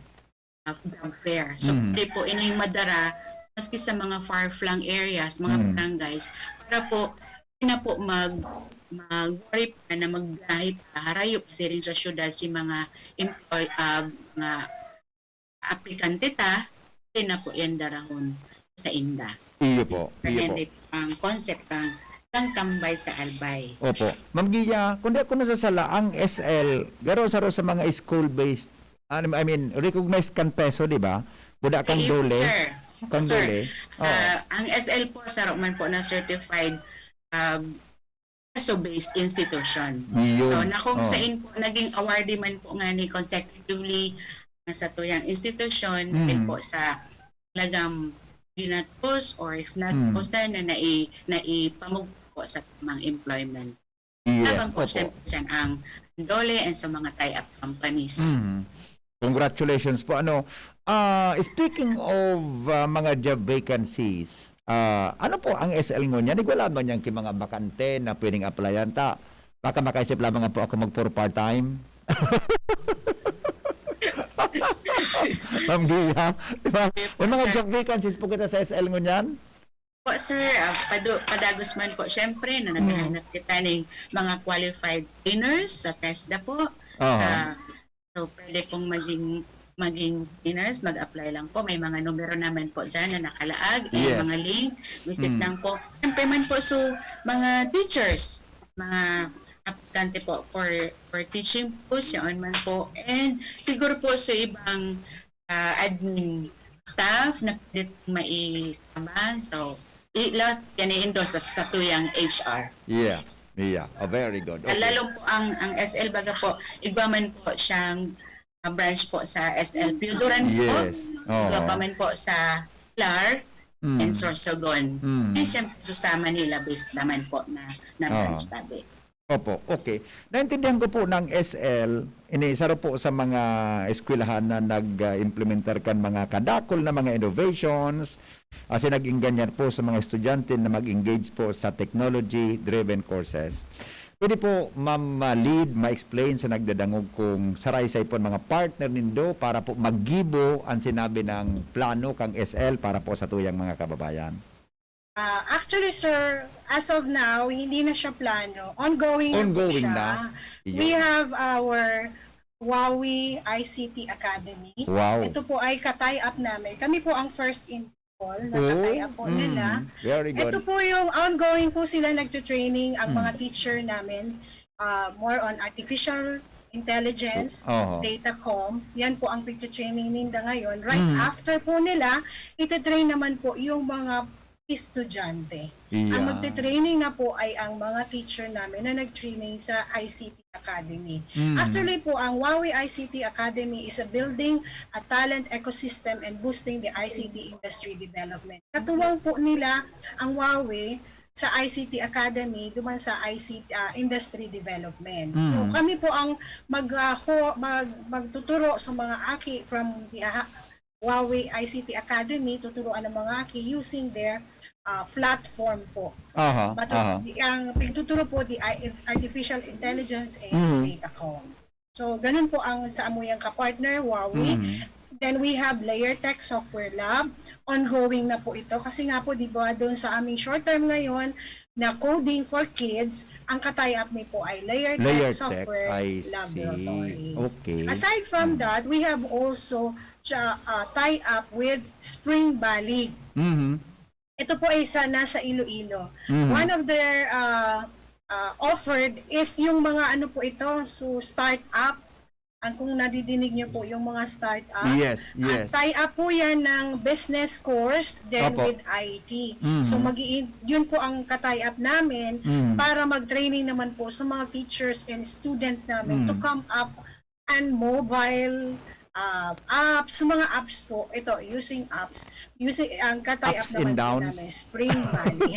ah, job fair. So, Mm. pwede po ining madara maski sa mga far-flung areas, mga Mm. barangays, para po, di na po mag-, mag-worry pa na magbiyahe pa, harayo pa diri sa syudad si mga employ-, ah, mga aplikante ta, pwede na po yan darahon sa inda. Iyo po, Sir iyo po. Henry, ang concept kang, kang tambay sa albay. Opo. Ma'am Gia, kung di ako nasasala, ang S L, garo saro sa mga school-based, ano, I mean, recognized kan PESO, di ba? Buda kang Ay, DOLE. sir. Kang Sir, DOLE. Oo. ah, ang S L po, saro man po na certified, um, PESO-based institution. Yun. So, na kung Oh. sain po, naging awardee man po nga ni consecutively na sa tuyang institution, Mm. din po sa talagang ginatos or if not Mm. po sana na i-, na ipamugpo sa tamang employment. Yes, Tabang po, opo. siyempre, dyan ang DOLE and sa mga tie-up companies. Mm. Congratulations po. Ano, ah, speaking of, ah, mga job vacancies, ah, ano po ang S L ngunyan? Igwala man yan ki mga bakante na pwedeng applyan ta? Baka makaisip lamang po ako mag for part-time. Ma'am Gia, di ba? May mga Sir. job vacancies po kita sa S L ngunyan? Po, sir, ah, padu-, padagos man po, syempre, na Mm. naghahanap kita ning mga qualified trainers sa TESDA po. Aha. Ah, so, pwede pong maging, maging trainers, mag-apply lang po. May mga numero naman po dyan na nakalaag, may Yes. mga link, visit Mm. lang po. Siyempre man po, so, mga teachers, mga aplikante po for, for teaching post, yaon man po. And siguro po sa ibang, ah, admin staff na pwede maitabang. So, i-, lahat yan i-endorse basta sa tuyang H R. Yeah. Yeah. Oh, very good. Ah, Okay. lalo po ang, ang S L baga po, igwa man po siyang, ah, branch po sa S L Pioduran po. Yes. Oo. Igwa pa man po sa Pilar Mm. and Sorsogon. Mm. And siyempre, sa Manila based naman po na, na Oo. branch tabi. Opo, okay. Naintindihan ko po na ang S L, ini saro po sa mga eskwelahan na nag, ah, implementar kan mga kadakul na mga innovations, asin nag-enganyar po sa mga estudyante na mag-engage po sa technology-driven courses. Pwede po, Ma'am, ah, Lid, ma-explain sa nagdadangog kung saraysay po ang mga partner nindo para po magibo an sinabi nang plano kang S L para po sa tuyang mga kababayan? Ah, actually, sir, as of now, hindi na siya plano. Ongoing na po Ongoing siya. na. We Iyon. have our Huawei I C T Academy. Wow. Ito po ay ka-tie up namin. Kami po ang first in Paul, Oh, naka-tie up po mm, nila. very Ito good. po yung ongoing po sila nagte-training ang Mm. mga teacher namin, ah, more on artificial intelligence, Oho. datacom. Yan po ang pagte-training ninda ngayon. Right Mm. after po nila, ite-train naman po yung mga estudyante. Ang Yeah. magte-training na po ay ang mga teacher namin na nag-training sa I C T Academy. Mm. Actually po, ang Huawei I C T Academy is a building a talent ecosystem and boosting the I C T industry development. Katuwang po nila ang Huawei sa I C T Academy, duman sa I C T, ah, industry development. So, Mm. kami po ang mag, ah, ho-, mag, magtuturo sa mga aki from the, ah, Huawei I C T Academy, tuturuan ng mga aki using their, ah, platform po. Aha, Matu-, aha. ang pagtuturo po di ay artificial intelligence and Mm. datacom. So, ganun po ang sa amuyang kapartner, Huawei. Mm. Then we have Layer Tech Software Lab. Ongoing na po ito kasi nga po, di ba, doon sa aming short term ngayon na Coding for Kids, ang ka-tie up mi po ay Layer Tech Layer Tech, Software I see. Laboratories. Okay. Aside from Mm. that, we have also siya, ah, tie up with Spring Valley. Mhm. Ito po ay sa, nasa Iloilo. Mhm. One of their, ah, ah, offered is yung mga ano po ito, so startup. Ang kung nadidinig niyo po yung mga startup, Yes, ang yes. tie up po yan ng business course, then Opo. with I T. Mm. So, mag-i-, yun po ang ka-tie up namin Mm. para mag-training naman po sa mga teachers and student namin to Mm. come up and mobile, ah, apps, sa mga apps po, ito, using apps, using, ang ka-tie up Ups and naman po downs. namin, Spring Valley.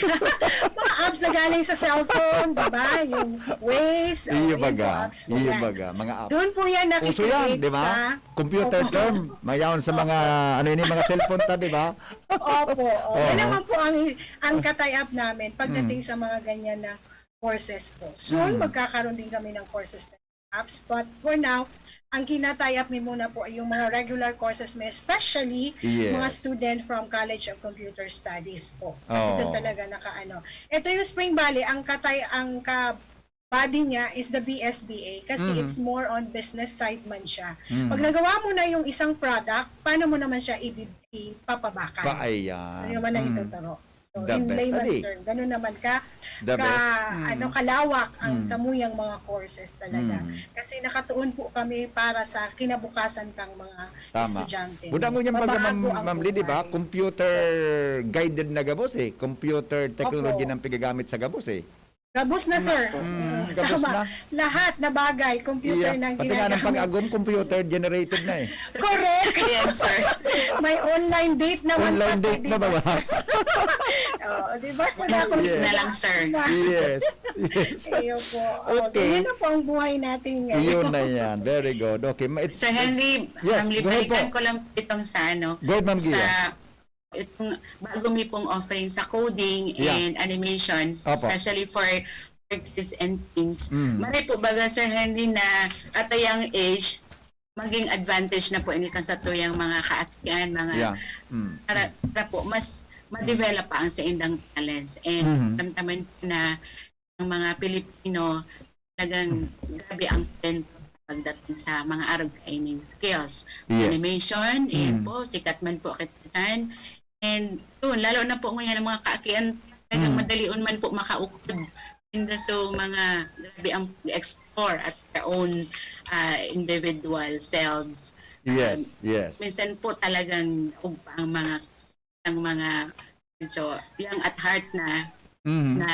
Mga ups galing sa cellphone, di ba? Yung Waze, o, Iyo yun po, baga, apps po iyo yan. baga, mga apps. Doon po yan Uso yan, nakikreate di ba? sa Computer Opo. term, mayaon sa mga, ano ini, mga cellphone ta, di ba? Opo, opo. Yan Oo. naman po ang, ang ka-tie up namin pagdating Mm. sa mga ganyan na courses po. Soon, Mm. magkakaroon din kami ng courses na apps. But for now, ang kina-tie up mi muna po ay yung mga regular courses mi, especially Yes. mga student from College of Computer Studies po. Kasi doon Oo. talaga nakaano. Ito yung Spring Valley, ang katay, ang ka-body niya is the B S B A kasi Mhm. it's more on business side man siya. Mhm. Pag nagawa mo na yung isang product, paano mo naman siya ibi-, ipapabakal? Pa-, ayan. Ano naman ang Mhm. ituturo? So, The in best. layman's Adi. term, ganun naman ka, The ka, best. Mm. ano, kalawak ang Mm. samuyang mga courses talaga. Mm. Kasi nakatuon po kami para sa kinabukasan kang mga Tama. estudyante. Buda ngunyan baga, Mabago Ma'am, ang Ma'am Lee, di ba? buhay. Computer guided na gabos eh. Computer technology Opo. nang pigagamit sa gabos eh. Gabos na, Tama sir. po. Mm, Mm, gabos tama. na. Lahat na bagay, computer Yeah. na ang Pati nga ng ginagamit. pag-agom, computer generated na eh. Correct. Yan, sir. May online date naman Online pati, date di na ba, ba, ba? sir? Oo, di ba? Wala akong Yes. na lang, sir. Yes. Yes. Ayun po. Oh, Okay. ganyan na po ang buhay natin ngayon. Iyon na yan. Very good. Okay. Ma-, it's, Sir Henry, it's, yes, Ma'am Lee, go ahead po. balikan ko lang itong sa ano, Go ahead, Ma'am Gia. sa itong bago mi pong offering sa coding Yeah. and animation, Opo. especially for, for kids and teens. Mm. Maray po baga, Sir Henry, na at a young age, maging advantage na po ini kan satuyang mga kaakian, mga Yeah. Mm. para, para po mas Mm. ma-develop pa ang saindang talents. And Mhm. karamdaman po na ang mga Pilipino, talagang grabe ang talento pagdating sa mga arog kaining skills. Yes. Animation, ayan Mm. po, sikat man po kita dyan. And yun, lalo na po ngayon ang mga kaakian, talagang Mm. madalion man po makaukod. And so, mga grabe ang pag-explore at their own, ah, individual selves. Yes, Um, yes. minsan po talagang ug-, ang mga, ang mga medyo young at heart na, Mhm. na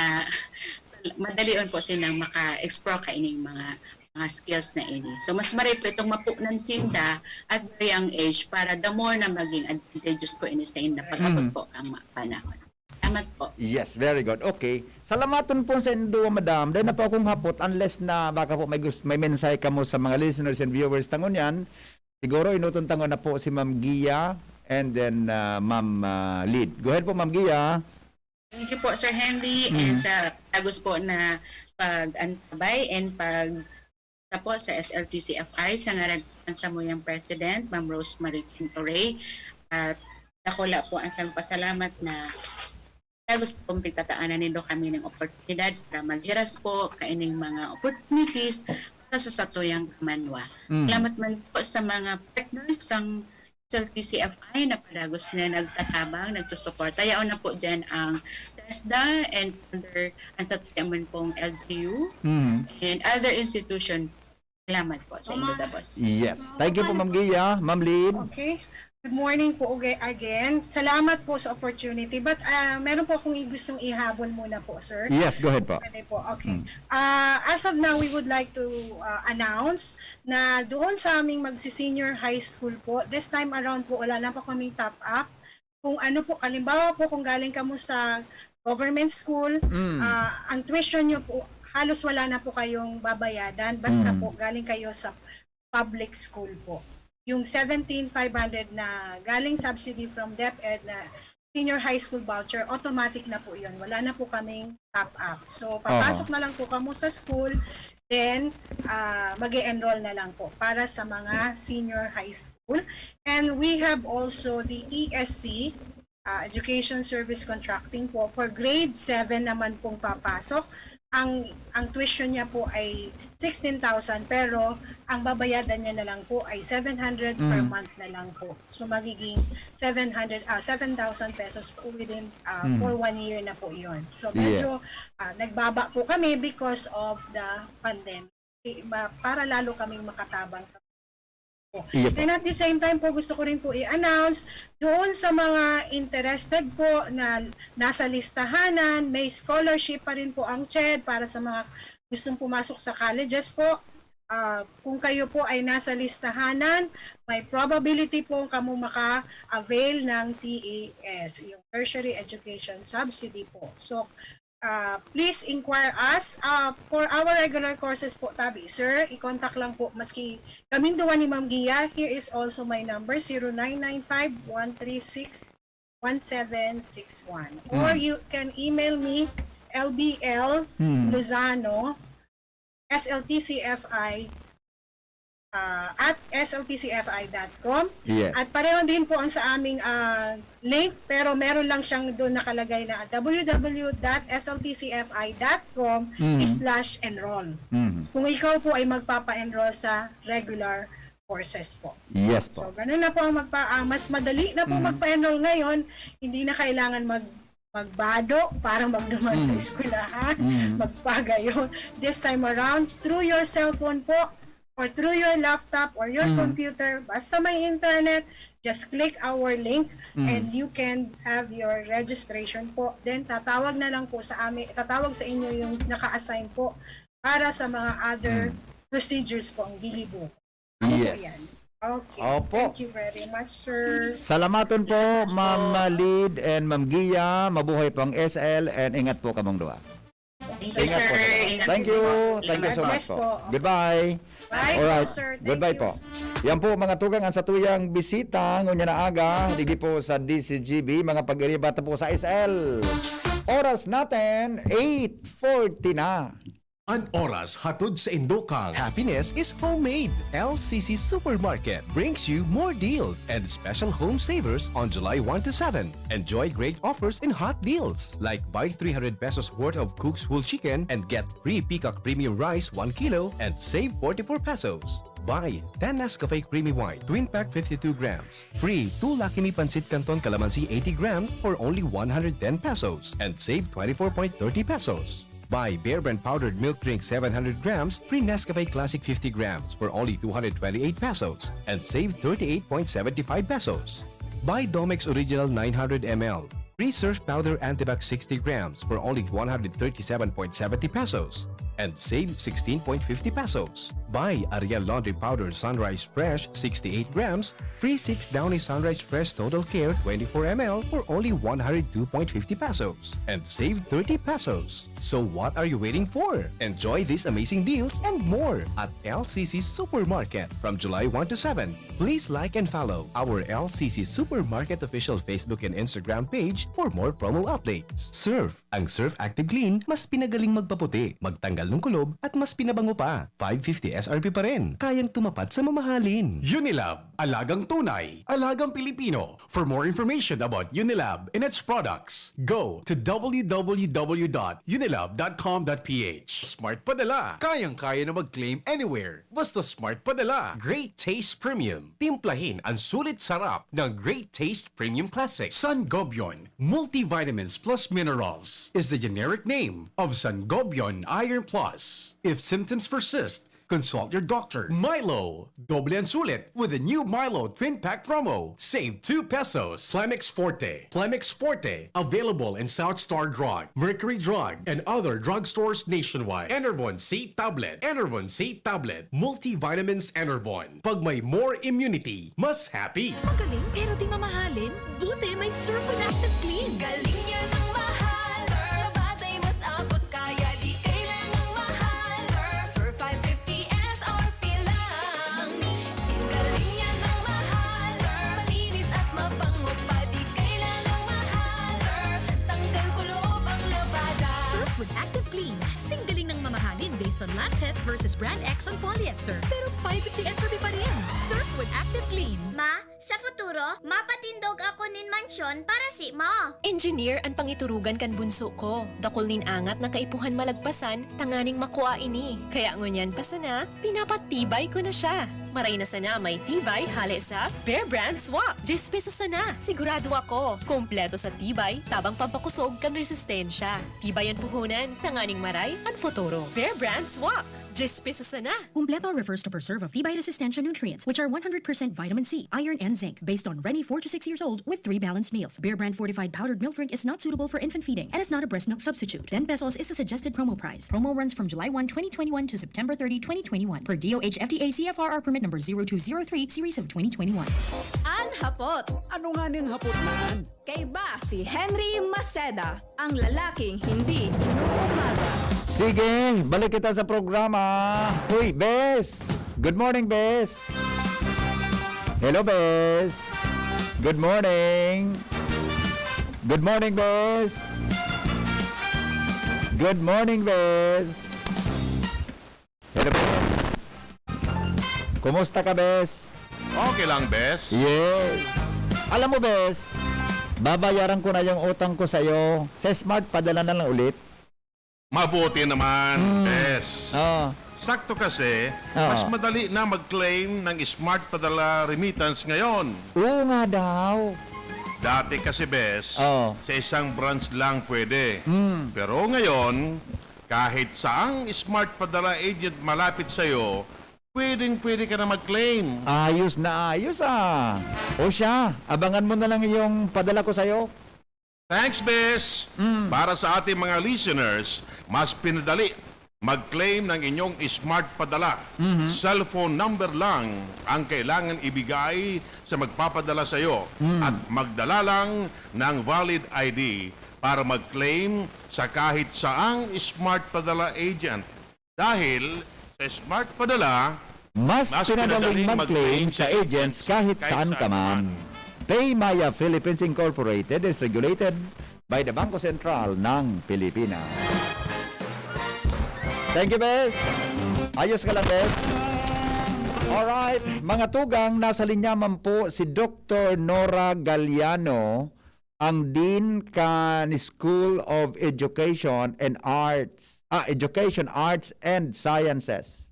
madalion po silang maka-explore kaining mga, mga skills na ini. So, mas maray po itong mapunan sinda at very young age para the more na maging advantageous po ini sa inda pag-abot Mhm. po ang mga panahon. Salamat po. Yes, very good. Okay. Salamaton po sa indo, madam. Dai na po akong hapot, unless na baka po may gust-, may mensahe kamo sa mga listeners and viewers ta ngunyan. Siguro, enoton ta nguna po si Ma'am Gia and then, ah, Ma'am, ah, Lid. Go ahead po, Ma'am Gia. Thank you po, Sir Henry, and Mm. sa tagos po na pag-antabay and pag-, sa po sa S L T C F I, sa ngaran po ng samuyang President, Ma'am Rosemary Pinto Rey, at dakula po ang sampasalamat na gusto kong pagtataanan nindo kami ng oportunidad para maghiras po kaining mga opportunities para sa satuyang kamanwa. Mm. Salamat man po sa mga partners kang S L T C F I na padagos na nagtatabang, nagsusuporta. Yaon na po dyan ang TESDA and under ang satuya man pong L G U Mm. and other institution. Salamat po sa indo gabos. Yes. Thank you po, Ma'am Gia. Ma'am Lid. Okay. Good morning po uga-, again. Salamat po sa opportunity. But, ah, meron po akong i-, gustong ihabol muna po, sir. Yes, go ahead po. Pwede po. Okay. Mm. Ah, as of now, we would like to, ah, announce na doon sa aming magsi-senior high school po, this time around po, wala na po kaming top up. Kung ano po, halimbawa po, kung galing kamo sa government school, Mm. ah, ang tuition nyo po, halos wala na po kayong babayadan, basta Mm. po galing kayo sa public school po. Yung seventeen five hundred na galing subsidy from DepEd na senior high school voucher, automatic na po yun. Wala na po kaming top up. So, papasok Aha. na lang po kamo sa school, then, ah, mag-e-enroll na lang po para sa mga senior high school. And we have also the E S C, ah, Education Service Contracting po. For grade seven naman pong papasok, ang, ang tuition niya po ay sixteen thousand, pero ang babayadan niya na lang po ay seven hundred per Mm. month na lang po. So, magiging seven hundred, ah, seven thousand pesos po within, ah, Mm. for one year na po yun. So, medyo, Yes. ah, nagbaba po kami because of the pandemic. Eh, ma-, para lalo kaming makatabang sa Iyo po. And at the same time po, gusto ko rin po i-announce, doon sa mga interested po na nasa listahanan, may scholarship pa rin po ang CHED para sa mga gustong pumasok sa colleges po. Ah, kung kayo po ay nasa listahanan, may probability po kamo maka-avail ng T E S, yung Tertiary Education Subsidy po. So, uh, please inquire us. Uh, for our regular courses po, tabi, sir, i-contact lang po. Maski kaming duwa ni Ma'am Gia, here is also my number, zero nine nine five, one three six, one seven six one. Or Mm. you can email me, L B L Mm. Lozano, S L T C F I, ah, at S L T C F I dot com. Yes. At pareho din po ang sa aming ah, link, pero meron lang siyang doon nakalagay na W W W dot S L T C F I dot com Mm. slash enroll. Mm. Kung ikaw po ay magpapa-enroll sa regular courses po. Yes So, po. ganun na po ang magpa, ah, mas madali na po Mm. magpa-enroll ngayon, hindi na kailangan mag magbado para magduman sa Mm. eskwelahan, Mm. magpagayon. This time around, through your cellphone po, or through your laptop or your Mm. computer, basta may internet, just click our link Mm. and you can have your registration po. Then tatawag na lang po sa amin, tatawag sa inyo yung naka-assign po para sa mga other Mm. procedures po ang gilibo. Ano po yan? Yes. Okay. Opo. Thank you very much, sir. Salamaton po, Ma'am Lid and Ma'am Gia. Mabuhay po ang S L and ingat po kamong duha. Thank you, Ingat sir. po. Ingat Thank po. you. Thank you so God much bless po. po. Goodbye. Bye Alright. po, sir. Thank Goodbye you. po. Yan po, mga tugang, ang satuyang bisita ngunyan na aga, digi po sa D C G B, mga pag-iribata po sa S L. Oras natin, eight forty na. An oras hatod sa indokang. Happiness is homemade. L C C Supermarket brings you more deals and special home savers on July one to seven. Enjoy great offers and hot deals like buy three hundred pesos worth of Cook's Whole Chicken and get free Peacock Premium Rice one kilo and save forty-four pesos. Buy ten Nescafe Creamy White Twin Pack fifty-two grams. Free two Lucky Me Pancit Canton Calamansi eighty grams for only one hundred ten pesos and save twenty-four point thirty pesos. Buy Bear Brand Powdered Milk Drink seven hundred grams, free Nescafe Classic fifty grams for only two hundred twenty-eight pesos and save thirty-eight point seventy-five pesos. Buy Domex Original nine hundred M L, free Surf Powder Antibac sixty grams for only one hundred thirty-seven point seventy pesos and save sixteen point fifty pesos. Buy Ariel Laundry Powder Sunrise Fresh sixty-eight grams, free six Downy Sunrise Fresh Total Care twenty-four M L for only one hundred two point fifty pesos and save thirty pesos. So what are you waiting for? Enjoy these amazing deals and more at L C C Supermarket from July one to seven. Please like and follow our L C C Supermarket official Facebook and Instagram page for more promo updates. Surf, ang Surf Active Clean, mas pinagaling magpaputi, magtanggal ng kulob, at mas pinabango pa. Five fifty S R P pa rin. Kayang tumupad sa mamahalin. Unilab, alagang tunay, alagang Pilipino. For more information about Unilab and its products, go to W W W dot unilab dot com dot P H. Smart Padala. Kayang-kaya na mag-claim anywhere. Basta Smart Padala. Great Taste Premium. Timplahin ang sulit sarap ng Great Taste Premium Classic. Sangobion Multivitamins Plus Minerals is the generic name of Sangobion Iron Plus. If symptoms persist, consult your doctor. Milo, doble ang sulit with the new Milo Twin Pack promo. Save two pesos. Plemex Forte. Plemex Forte, available in South Star Drug, Mercury Drug, and other drugstores nationwide. Enervon C Tablet. Enervon C Tablet. Multivitamins Enervon. Pag may more immunity, mas happy. Magaling pero di mamahalin? Buti may Surf One Active Clean. Galing yan ang mahal. Surf, sabay mas abot kaya di kailangang mahal. Surf, Surf five fifty S R P lang. Galing yan ang mahal. Surf, malinis at mabango pa di kailangang mahal. Surf, tanggal kuloob ang labada. Surf with Active Clean. Sing galing ng mamahalin based on lab test versus brand X on polyester. Pero five fifty S R P pa rin. Surf with Active Clean. Ma, sa futuro, mapatindog ako nin mansyon para si mo. Engineer an pangiturugan kan bunso ko. Dakul nin angat na kaipuhan malagpasan tanganing makua ini. Kaya ngunyan pa sana, pinapatibay ko na siya. Maray na sana may tibay hale sa Bear Brand Swak. Diyes pesos sana. Sigurado ako, kompleto sa tibay, tabang pampakosog kan resistensya. Tibay an puhunan, tanganing maray an futuro. Bear Brand Swak. Diyes pesos sana. Kumpleto refers to preserve of tibay resistensya nutrients, which are one hundred percent vitamin C, iron, and zinc, based on Reni four to six years old with three balanced meals. Bear Brand fortified powdered milk drink is not suitable for infant feeding and is not a breast milk substitute. Ten pesos is the suggested promo price. Promo runs from July one, twenty twenty-one to September thirty, twenty twenty-one, per D O H F D A C F R R permit number zero two zero three, series of twenty twenty-one. An Hapot. Ano nga ning hapot na an? Kaiba si Henry Maceda, ang lalaking hindi inuumaga. Sige, balik kita sa programa. Hoy, Bes! Good morning, Bes! Hello, Bes! Good morning! Good morning, Bes! Good morning, Bes! Hello, Bes! Kumusta ka, Bes? Okay lang, Bes. Yes! Alam mo, Bes, babayaran ko na yung utang ko sa'yo. Sa Smart, padala na lang ulit. Mabuti naman, Mm. Bes. Oo. Sakto kasi, Oo. mas madali na mag-claim ng Smart Padala Remittance ngayon. Oo nga daw. Dati kasi, Bes, Oo. sa isang branch lang pwede. Mm. Pero ngayon, kahit saang Smart Padala agent malapit sa'yo, pwedeng-pwede ka na mag-claim. Ayos na ayos ah. O siya, abangan mo na lang yung padala ko sa'yo. Thanks, Bes! Mm. Para sa ating mga listeners, mas pinadali mag-claim ng inyong Smart Padala. Mhm. Cellphone number lang ang kailangan ibigay sa magpapadala sa iyo Mm. at magdala lang ng valid I D para mag-claim sa kahit saang Smart Padala agent. Dahil sa Smart Padala, Mas Mas pinadaling pinadaling mag-claim mag-claim sa sa agents kahit saan ka man. Paymaya Philippines Incorporated is regulated by the Bangko Sentral ng Pilipinas. Thank you, Bes. Ayos ka lang, Bes. Alright, mga tugang, nasa linya man po si Doktor Nora Galliano, ang Dean kan School of Education and Arts, ah, Education, Arts and Sciences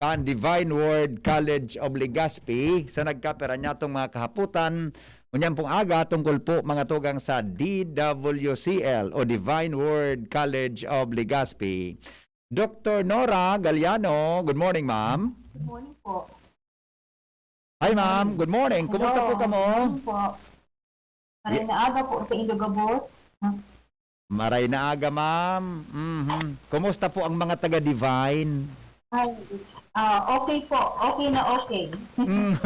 kan Divine Word College of Legazpi. So, nagkapira niya itong mga kahaputan. Ngunyan pong aga, tungkol po mga tugang sa D W C L o Divine Word College of Legazpi. Doktor Nora Galliano, good morning, ma'am. Good morning po. Hi, ma'am. Good morning. Kumusta po Hello. kamo? Good morning po. Maray na aga po sa Indo gabos. Maray na aga, ma'am. Mhm. Kumusta po ang mga taga-Divine? Ay, ah, okay po. Okay na okay. Mm.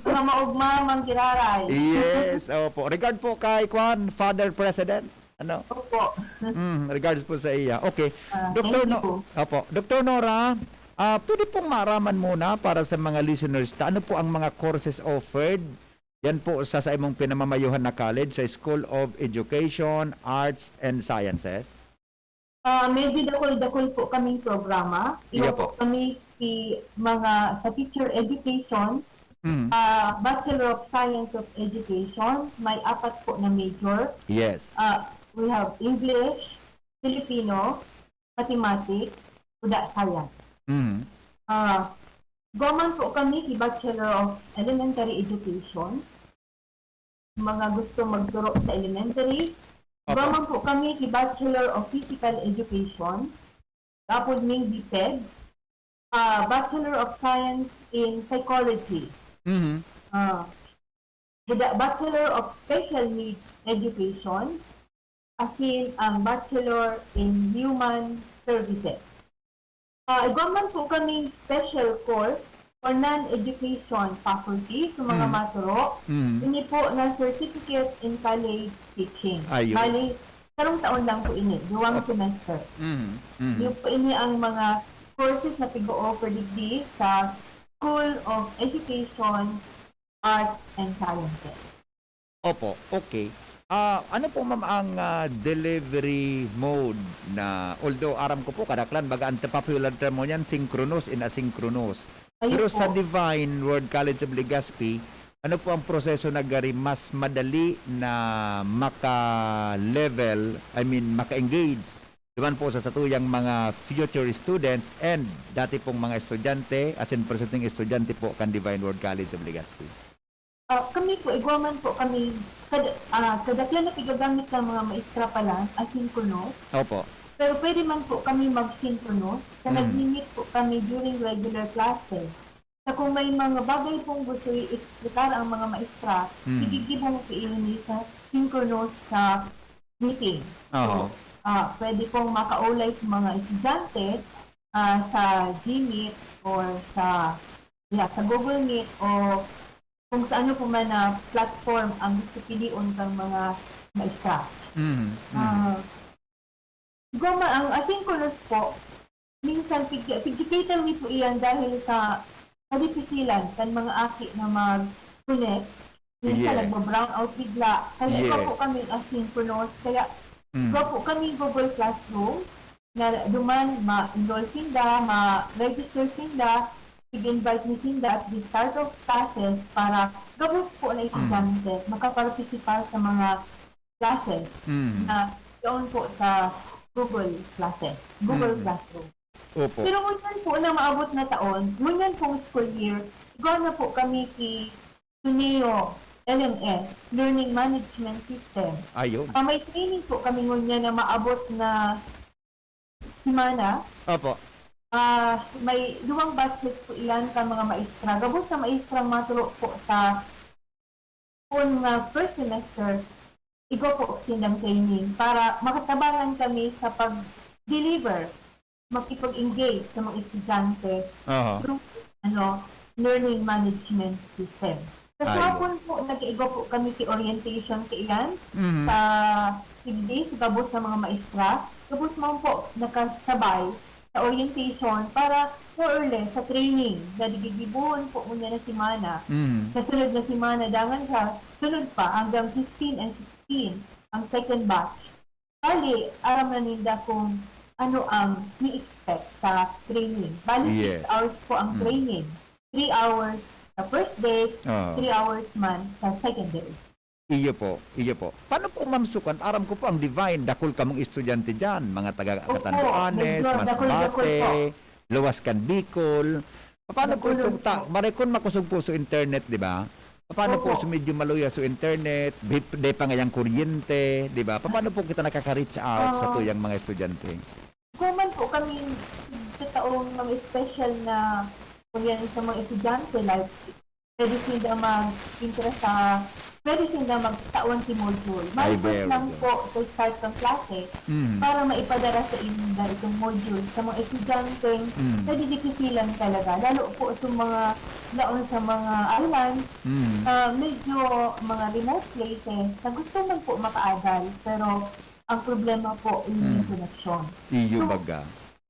Mga maugma, manggiraray. Yes, opo. Regard po kay Kwan, Father President. Ano? Opo. Mm, regards po sa iya. Okay. Ah, Doktor thank you No, po. Opo. Doktor Nora, ah, pwede pong maaraman muna para sa mga listeners ta, ano po ang mga courses offered? Yan po sa, sa imong pinamamayuhan na college, sa School of Education, Arts, and Sciences? Ah, medyo dakul-dakul po kaming programa. Iya Iba po po. kami si mga sa teacher education, Mm. ah, Bachelor of Science of Education, may apat po na major. Yes. Ah, we have English, Filipino, Mathematics, kuda Science. Mm. Ah, igwa man po kami ki Bachelor of Elementary Education, mga gusto magturo sa elementary. Igwa Opo. man po kami ki Bachelor of Physical Education, tapos ming BPED, ah, Bachelor of Science in Psychology. Mhm. Ah, the Bachelor of Special Needs Education, asin ang Bachelor in Human Services. Ah, igwa man po kaming special course for non-education faculty, so mga Mm. maturo. Mm. Ini po na Certificate in College Teaching. Ayun. Bali, sarong taon lang po ini, duwang Opo. semesters. Mhm. Mhm. Yun po ini ang mga courses na pig-o-offer digdi sa School of Education, Arts, and Sciences. Opo, okay. Ah, ano po, ma'am, ang, ah, delivery mode na, although aram ko po, kadaklan, baga ang popular term mo niyan, synchronous and asynchronous. Ayun Pero po. Sa Divine Word College of Legazpi, ano po ang proseso na gari mas madali na maka-level, I mean, maka-engage naman po sa satuyang mga future students and dati pong mga estudyante, as in presenteng estudyante po kan Divine Word College of Legazpi? Ah, kami po, igwa man po kami, kad, ah, kadaklan na pigagamit ng mga maestra pa lang, asynchronous. Opo. Pero pwede man po kami mag-synchronous sa Mm. nag-meet po kami during regular classes. Sa kung may mga bagay pong gusto i-explicar ang mga maestra, Mm. nagigibong po ini sa synchronous sa meeting. Oo. So, ah, pwede pong makaulay sa mga estudyante ah, sa Gmeet or sa yeah, sa Google Meet o kung sa ano po man na platform ang gusto pilion kang mga maestra. Mm, mm. Ah, goma, ang asynchronous po, minsan pig-, pig-cater mi po iyan dahil sa kadipisilan kan mga aki na mag-connect. Minsan Yes. nagba-brown out bigla. Kaya iba Yes. po kaming asynchronous. Kaya Mm. iba po kaming Google Classroom na duman ma-enroll sinda, ma-register sinda, i-invite mi sinda at the start of classes para gabos po na estudyante makapartisipar sa mga classes Mm. na doon po sa Google Classes, Google Mm. Classroom. Opo. Pero ngunyan po na maabot na taon, ngunyan pong school year, igwa na po kami ki Tuneo L M S, Learning Management System. Ayun. Ah, may training po kami ngunyan na maabot na semana. Opo. Ah, may duwang batches po iyan ka mga maestra. Gabos sa maestrang maturo po sa kun nga first semester, igwa po sindang training para makatabangan kami sa pag-deliver, makipag-engage sa mga estudyante Aha. through, ano, learning management system. Sa Ayun. hapon po, nag-iigwa po kami ki orientation kaiyan Mhm. sa Tigdi, sa gabos sa mga maestra. Gabos man po nakasabay sa orientation para more or less sa training na gigigibohon po ngunyan na semana. Mhm. Sa sunod na semana, dangan sa sunod pa, hanggang fifteen and sixteen, ang second batch. Bali, aram na ninda kung ano ang ni-expect sa training. Bali, six Yes. hours po ang Mm. training. Three hours sa first day, Oo. three hours man sa second day. Iyo po, iyo po. Paano po, Ma'am Sukan? Aram ko po ang Divine, dakul kamong estudyante diyan, mga taga Opo, Catanduanes, medyo dakul-dakul Masbate, po. Luwas kan Bicol. Paano po Dakul-dakul itong ta-, po. Maray kun makosog po so internet, di ba? Paano po Opo. so medyo maluya so internet, di, di pa ngayang kuryente, di ba? Paano po kita nakaka-reach out sa Ah. tuyang mga estudyante? Kung man po kami sa taong mga special na, kung yan sa mga estudyante, like, pwede sila mag-intra sa, pwede sila magtawan si module. Ay, Malipas very lang good. po sa start ng klase, Mm. para maipadara sa inda itong module sa mga estudyanteng Mm. nadidipisilan talaga, lalo po sa mga laon sa mga islands, Mm. ah, medyo mga remote places, na gusto man po makaaral, pero ang problema po yung Mm. connection. Iyo So, baga.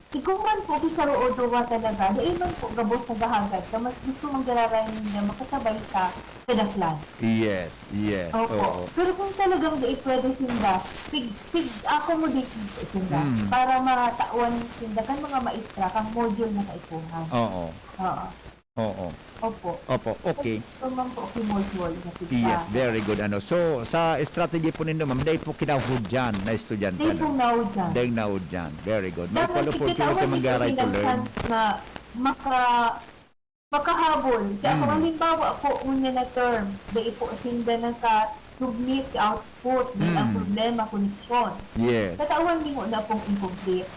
Ikaw man po, ki saro o duwa talaga, dai man po gabos na gahagad ka mas gusto mong giraray ninda makasabay sa kadaklan. Yes, yes. Opo. Oo. Pero kung talagang dai pwede sinda, pig, pig-accommodate po sinda Mm. para matawan sinda kan mga maestra kang module na kaipuhan. Oo. Oo. Oo. Opo. Opo, okay. Ito man po, ki module na pigka. Yes, very good. Ano, so, sa strategy po nindo, ma'am, dai po kinahudyan na estudyante, Dai po ano? nahudyan. Dai nahudyan. Very good. May Dapat equal opportunity ikitawan man dito garay to silang learn. Chance na maka-, makahabol. Kaya kung Mm. halimbawa po, ngunyan na term, dai po sinda naka-submit output, dai ang Mm. problema, koneksyon. Yes. Katawan mi na pong incomplete.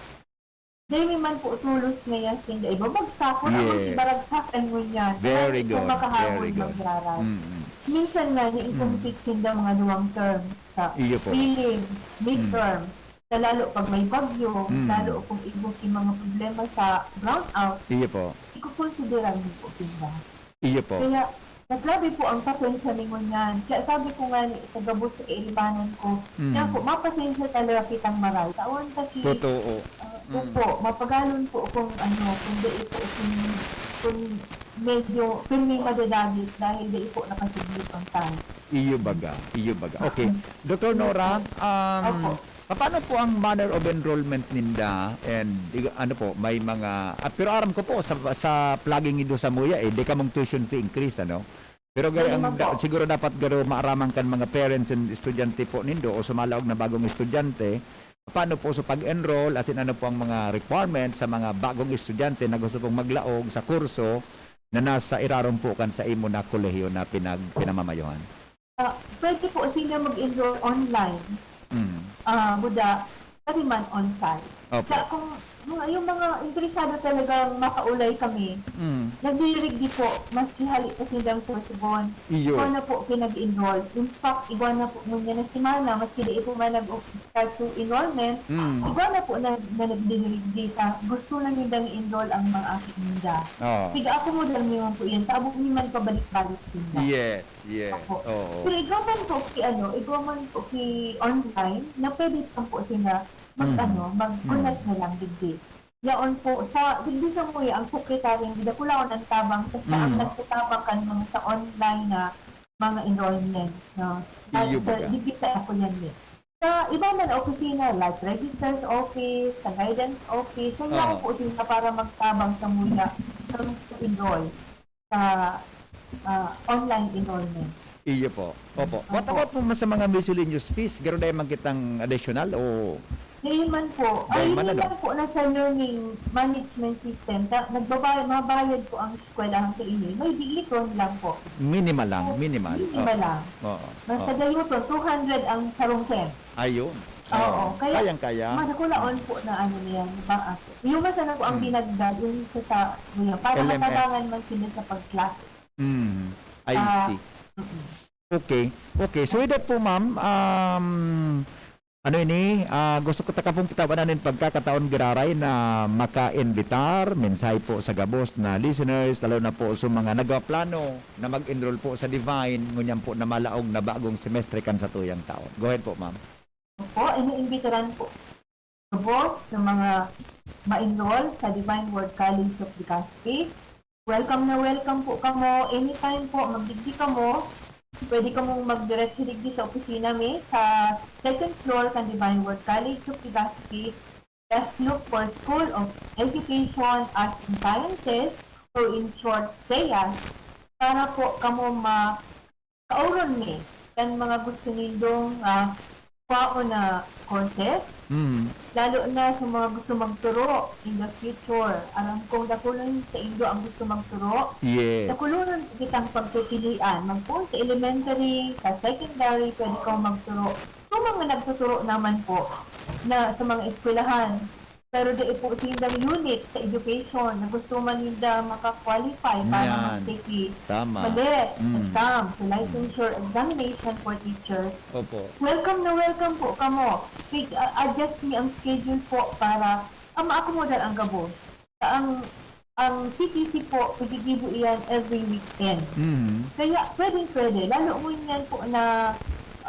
Dai mi man po tulos ngayon sinda iba. Bagsak, wala man Yes. ibaragsakan ngunyan. Very Kaya good. Makahabol, Very good. magraray. Mm-mm. Minsan nga, ni-incomplete sinda mga duwang terms sa Iyo po. prelims, midterm, na lalo pag may bagyo, Mm. lalo kung igwa ki mga problema sa brownout, Iyo po. ikukonsidera mi po sinda. Iyo po. Kaya, nagrabe po ang pasensya mi ngunyan. Kaya sabi ko nga ni, sa gabos sa kairibanan ko, Mm. yan po, mapasensya talaga kitang maray. Tawan ta ki, Totoo. ah, Mm. opo, mapagalon po kung ano, kung dai po, kung, kung medyo pirming madadagit dahil dai po nakasubmit on time. Iyo baga, iyo baga. Okay. Doktor Nora, um, Opo. paano po ang manner of enrollment ninda? And, i-, ano po, may mga, ah, pero aram ko po, sa, sa plugin nindo sa Muya, eh, dai kamong tuition fee increase, ano? Pero gaya Dai ang man da-, po. Siguro dapat garo maaraman kan mga parents and estudyante po nindo o sumalaog na bagong estudyante, paano po sa pag-enroll, as in ano po ang mga requirements sa mga bagong estudyante na gusto pong maglaog sa kurso na nasa irarom po kan sa imo na kolehiyo na pinag-, pinamamayohan? Ah, pwede po sila mag-enroll online. Mm. Ah, buda, pwede man on-site. Opo. Kaya kung mga, yung mga interesado talagang makaulay kami, Mm. nagdidirigdi po, maski hali pa sindang Sorsogon, Iyo. igwa na po ki nag-enroll. In fact, igwa na po ngunyan na semana, maski dai po man nag-start sa enrollment, Mm. igwa na po na, na nagdidirigdi ta, gusto na ninda i-enroll ang mga aki ninda. Oo. Tiga-akomoda mi man po yan, tabo mi man pabalik-balik sinda. Yes, yes. Opo. Oo. Pero igwa man po ki, ano, igwa man po ki online, na pwede pa po sila mag, Mm. ano, mag-connect Mm. na lang digdi. Yaon po, sa, digdi sa muya, ang secretary, hindi dakulaon ang tabang, kasi ang Mm. nagtatabang kan mga sa online na mga enrollment, no? Dahil Iyo sa, baga. digdi sa ako yan, eh. Sa iba man na opisina, like registrar's office, sa guidance office, sa Oo. yaon po sila para magtabang sa muya, sa enroll sa, ah, online enrollment. Iyo po. Opo. What Opo. about po sa mga miscellaneous fees? Garo dai man kitang additional o Dai man po. Dai Ay, man, hindi ano? lang po nasa learning management system. Ta, nagbabay-, mabayad po ang eskwelahan sa inyo. May diiton lang po. Minimal lang, So, minimal. minimal Oo. lang. Oo. Nasa Oo. gayuton, two hundred ang sarong sem. Ayun. Oo, Oo. kaya Kayang-kaya. madakulaon po na ano niyan, ba, ah, yung man sana po ang Hmm. dinagdag, yung sa, sa, yun, para L M S. matabangan man sila sa pag-class. Mm, I Ah, see. mm. Okay. Okay. So, with that po, ma'am, um, ano ini, ah, gusto ko taka pong kitawan nin pagkakataon giraray na maka-imbitar, mensahe po sa gabos na listeners, lalo na po sa mga nagpaplano na mag-enroll po sa Divine, ngunyan po na malaog na bagong semestre kan satuyang taon. Go ahead po, ma'am. Opo, iniimbitaran po gabos sa mga ma-enroll sa Divine Word College of Legazpi. Welcome na welcome po kamo. Anytime po, magdigdi kamo. Pwede kamong magdiretso digdi sa opisina mi sa second floor kan Divine Word College of Legazpi. Just look for School of Education, Arts and Sciences, or in short, SEAS, para po kamo ma-, kaoron mi kan mga gusto nindong, ah, kwaon na courses, Mm. lalo na sa mga gusto magturo in the future. Aram kong dakulon sa indo ang gusto magturo. Yes. Dakulonon kitang pagpipilian. Magpoon sa elementary, sa secondary, pwede kang magturo. So, mga nagtuturo naman po na sa mga eskwelahan, pero dai po sindang unit sa education na gusto man ninda maka-qualify para Yan. mag-take Tama. mali Mm. exam, so Mm. licensure examination for teachers. Opo. Welcome na welcome po kamo. Tig-, a-, adjust mi ang schedule po para, ah, maakomodar ang gabos. Ang, ang C T C po, paggigibo iyan every weekend. Mm. Kaya pwedeng-pwede, lalo ngunyan po na,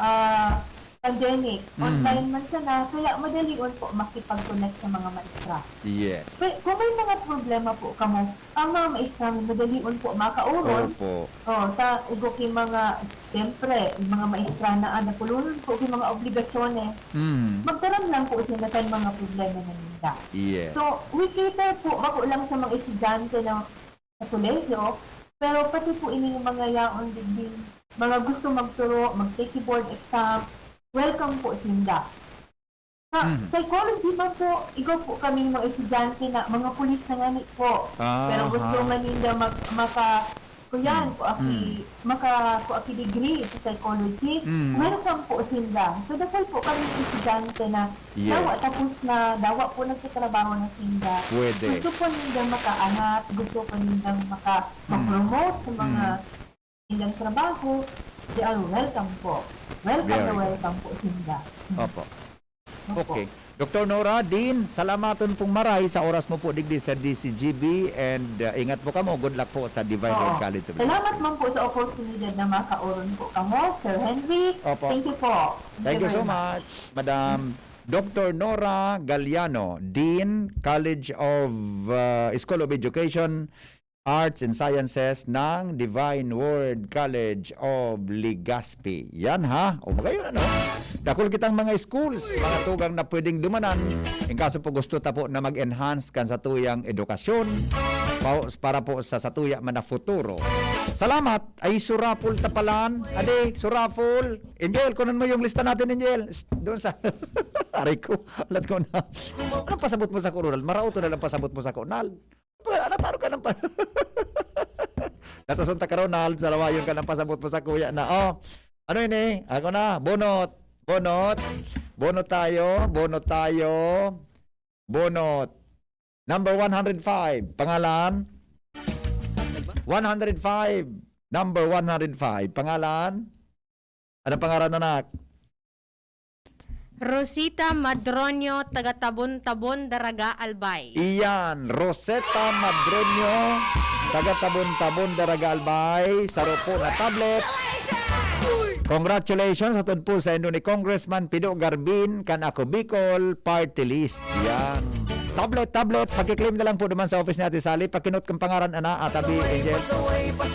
ah, pandemic, Mm. online man sana, kaya madalion po makipag-connect sa mga maestra. Yes. Pe-, kung may mga problema po kamo, ang mga maestra, madalion po makaoron. Opo. Oh, ta, igo ki mga, siyempre, yung mga maestra na, ah, dakulonon po yung mga obligasyones. Mm. Magtaram lang po sila kan mga problema na ninda. Yes. So, we cater po, bako lang sa mga estudyante na sa kolehiyo, pero pati po ining mga yaon digding, mga gusto magturo, mag-take board exam, welcome po sinda. Sa Mhm. psychology man po, igo po kaming mga estudyante na mga pulis na ngani po. Ah, Pero gusto aha. man ninda mag-, maka-, kuyan, Mm. kua ki, Mm. maka-, kua ki degree sa psychology, Mm. welcome po sinda. So, dakul po kaming estudyante na Yes. dawa tapos na, dawa po nagtatrabaho na sinda. Pwede. Gusto po ninda makaangat, gusto po nindang maka-, Mm. ma-promote sa mga Mm. ilang trabaho, they are welcome po. Welcome Very na good. welcome po sinda. Hmm. Opo. Opo. Okay. Doktor Nora, Dean, salamaton pong maray sa oras mo po digdi sa D C G B and, uh, ingat po kamo. Good luck po sa Divine Oo. Word College of Salamat Ministry. man po sa oportunidad na makaoron po kamo, Sir Henry. Opo. Thank you po. Thank Thank you you so very much. much, Madam Doktor Nora Galiano, Dean, College of, uh, School of Education, Arts and Sciences ng Divine Word College of Legazpi. Yan, ha? O, magayon, ano? Dakul kitang mga schools, mga tugang na pwedeng dumanan. In kaso po gusto ta po na mag-enhance kan satuyang edukasyon pa-, para po sa satuya man na futuro. Salamat. Ay, surapol tapalan. Ade, surapol. Angel, kunan mo yung lista natin, Angel. S-, doon sa, aray ko, alat ko na. Anong pasabot mo sa Coronel? Marauto na lang pasabot mo sa Coronel. Pa, nataro ka ng pa-, Natason ta ka, Ronald, sa lawayon ka ng pasabot mo sa kuya na, oh, ano ini? Ako na, bunot. Bunot. Bunot tayo, bunot tayo. Bunot. Number one hundred five, pangalan? One hundred five, number one hundred five, pangalan? Ano pangaran, anak? Rosita Madronio, taga Tabon-Tabon, Daraga, Albay. Iyan, Rosetta Madronio, taga Tabon-Tabon, Daraga, Albay, saro po na tablet. Congratulations hatod po saindo ni Congressman Pido Garbin kan Ako Bicol Party List. Yan. Tablet, tablet. Pagkiklaim na lang po duman sa office ni Ate Sally. Pakinot kang pangaran, ana, Atabi Angel.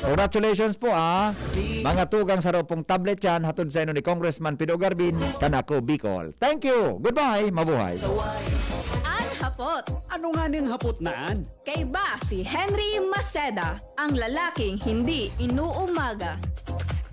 Congratulations po, ah. Mga tugang, saro pong tablet yan. Hatod saindo ni Congressman Pido Garbin kan Ako Bicol. Thank you. Goodbye. Mabuhay. An hapot. Ano nga ning hapot na an? Kaiba si Henry Maceda, ang lalaking hindi inuumaga.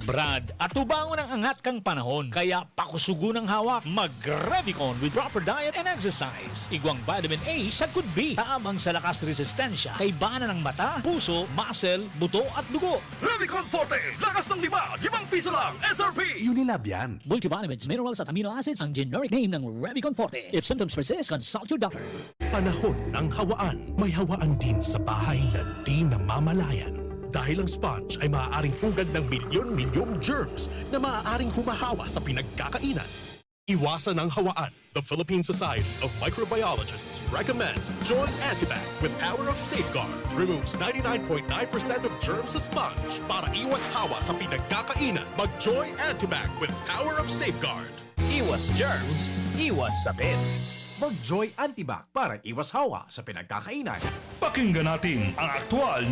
Brad, atubangon ang angat kang panahon, kaya pakusugon ang hawak. Mag-Revicon with proper diet and exercise. Igwang vitamin A sagkod B, tabang sa lakas resistensya, kaibanan ng mata, puso, muscle, buto at dugo. Revicon Forte, lakas ng lima, limang piso lang, S R P! Unilab yan. Multivitamins, minerals at amino acids ang generic name ng Revicon Forte. If symptoms persist, consult your doctor. Panahon ng hawaan. May hawaan din sa bahay na di namamalayan. Dahil ang sponge ay maaaring pugad ng milyon-milyong germs na maaaring humahawa sa pinagkakainan. Iwasan ang hawaan. The Philippine Society of Microbiologists recommends Joy Antibac with Power of Safeguard. Removes ninety-nine point nine percent of germs sa sponge. Para iwas hawa sa pinagkakainan, mag Joy Antibac with Power of Safeguard. Iwas germs, iwas sakit. Mag-Joy Antibac para iwas hawa sa pinagkakainan. Pakinggan natin ang aktual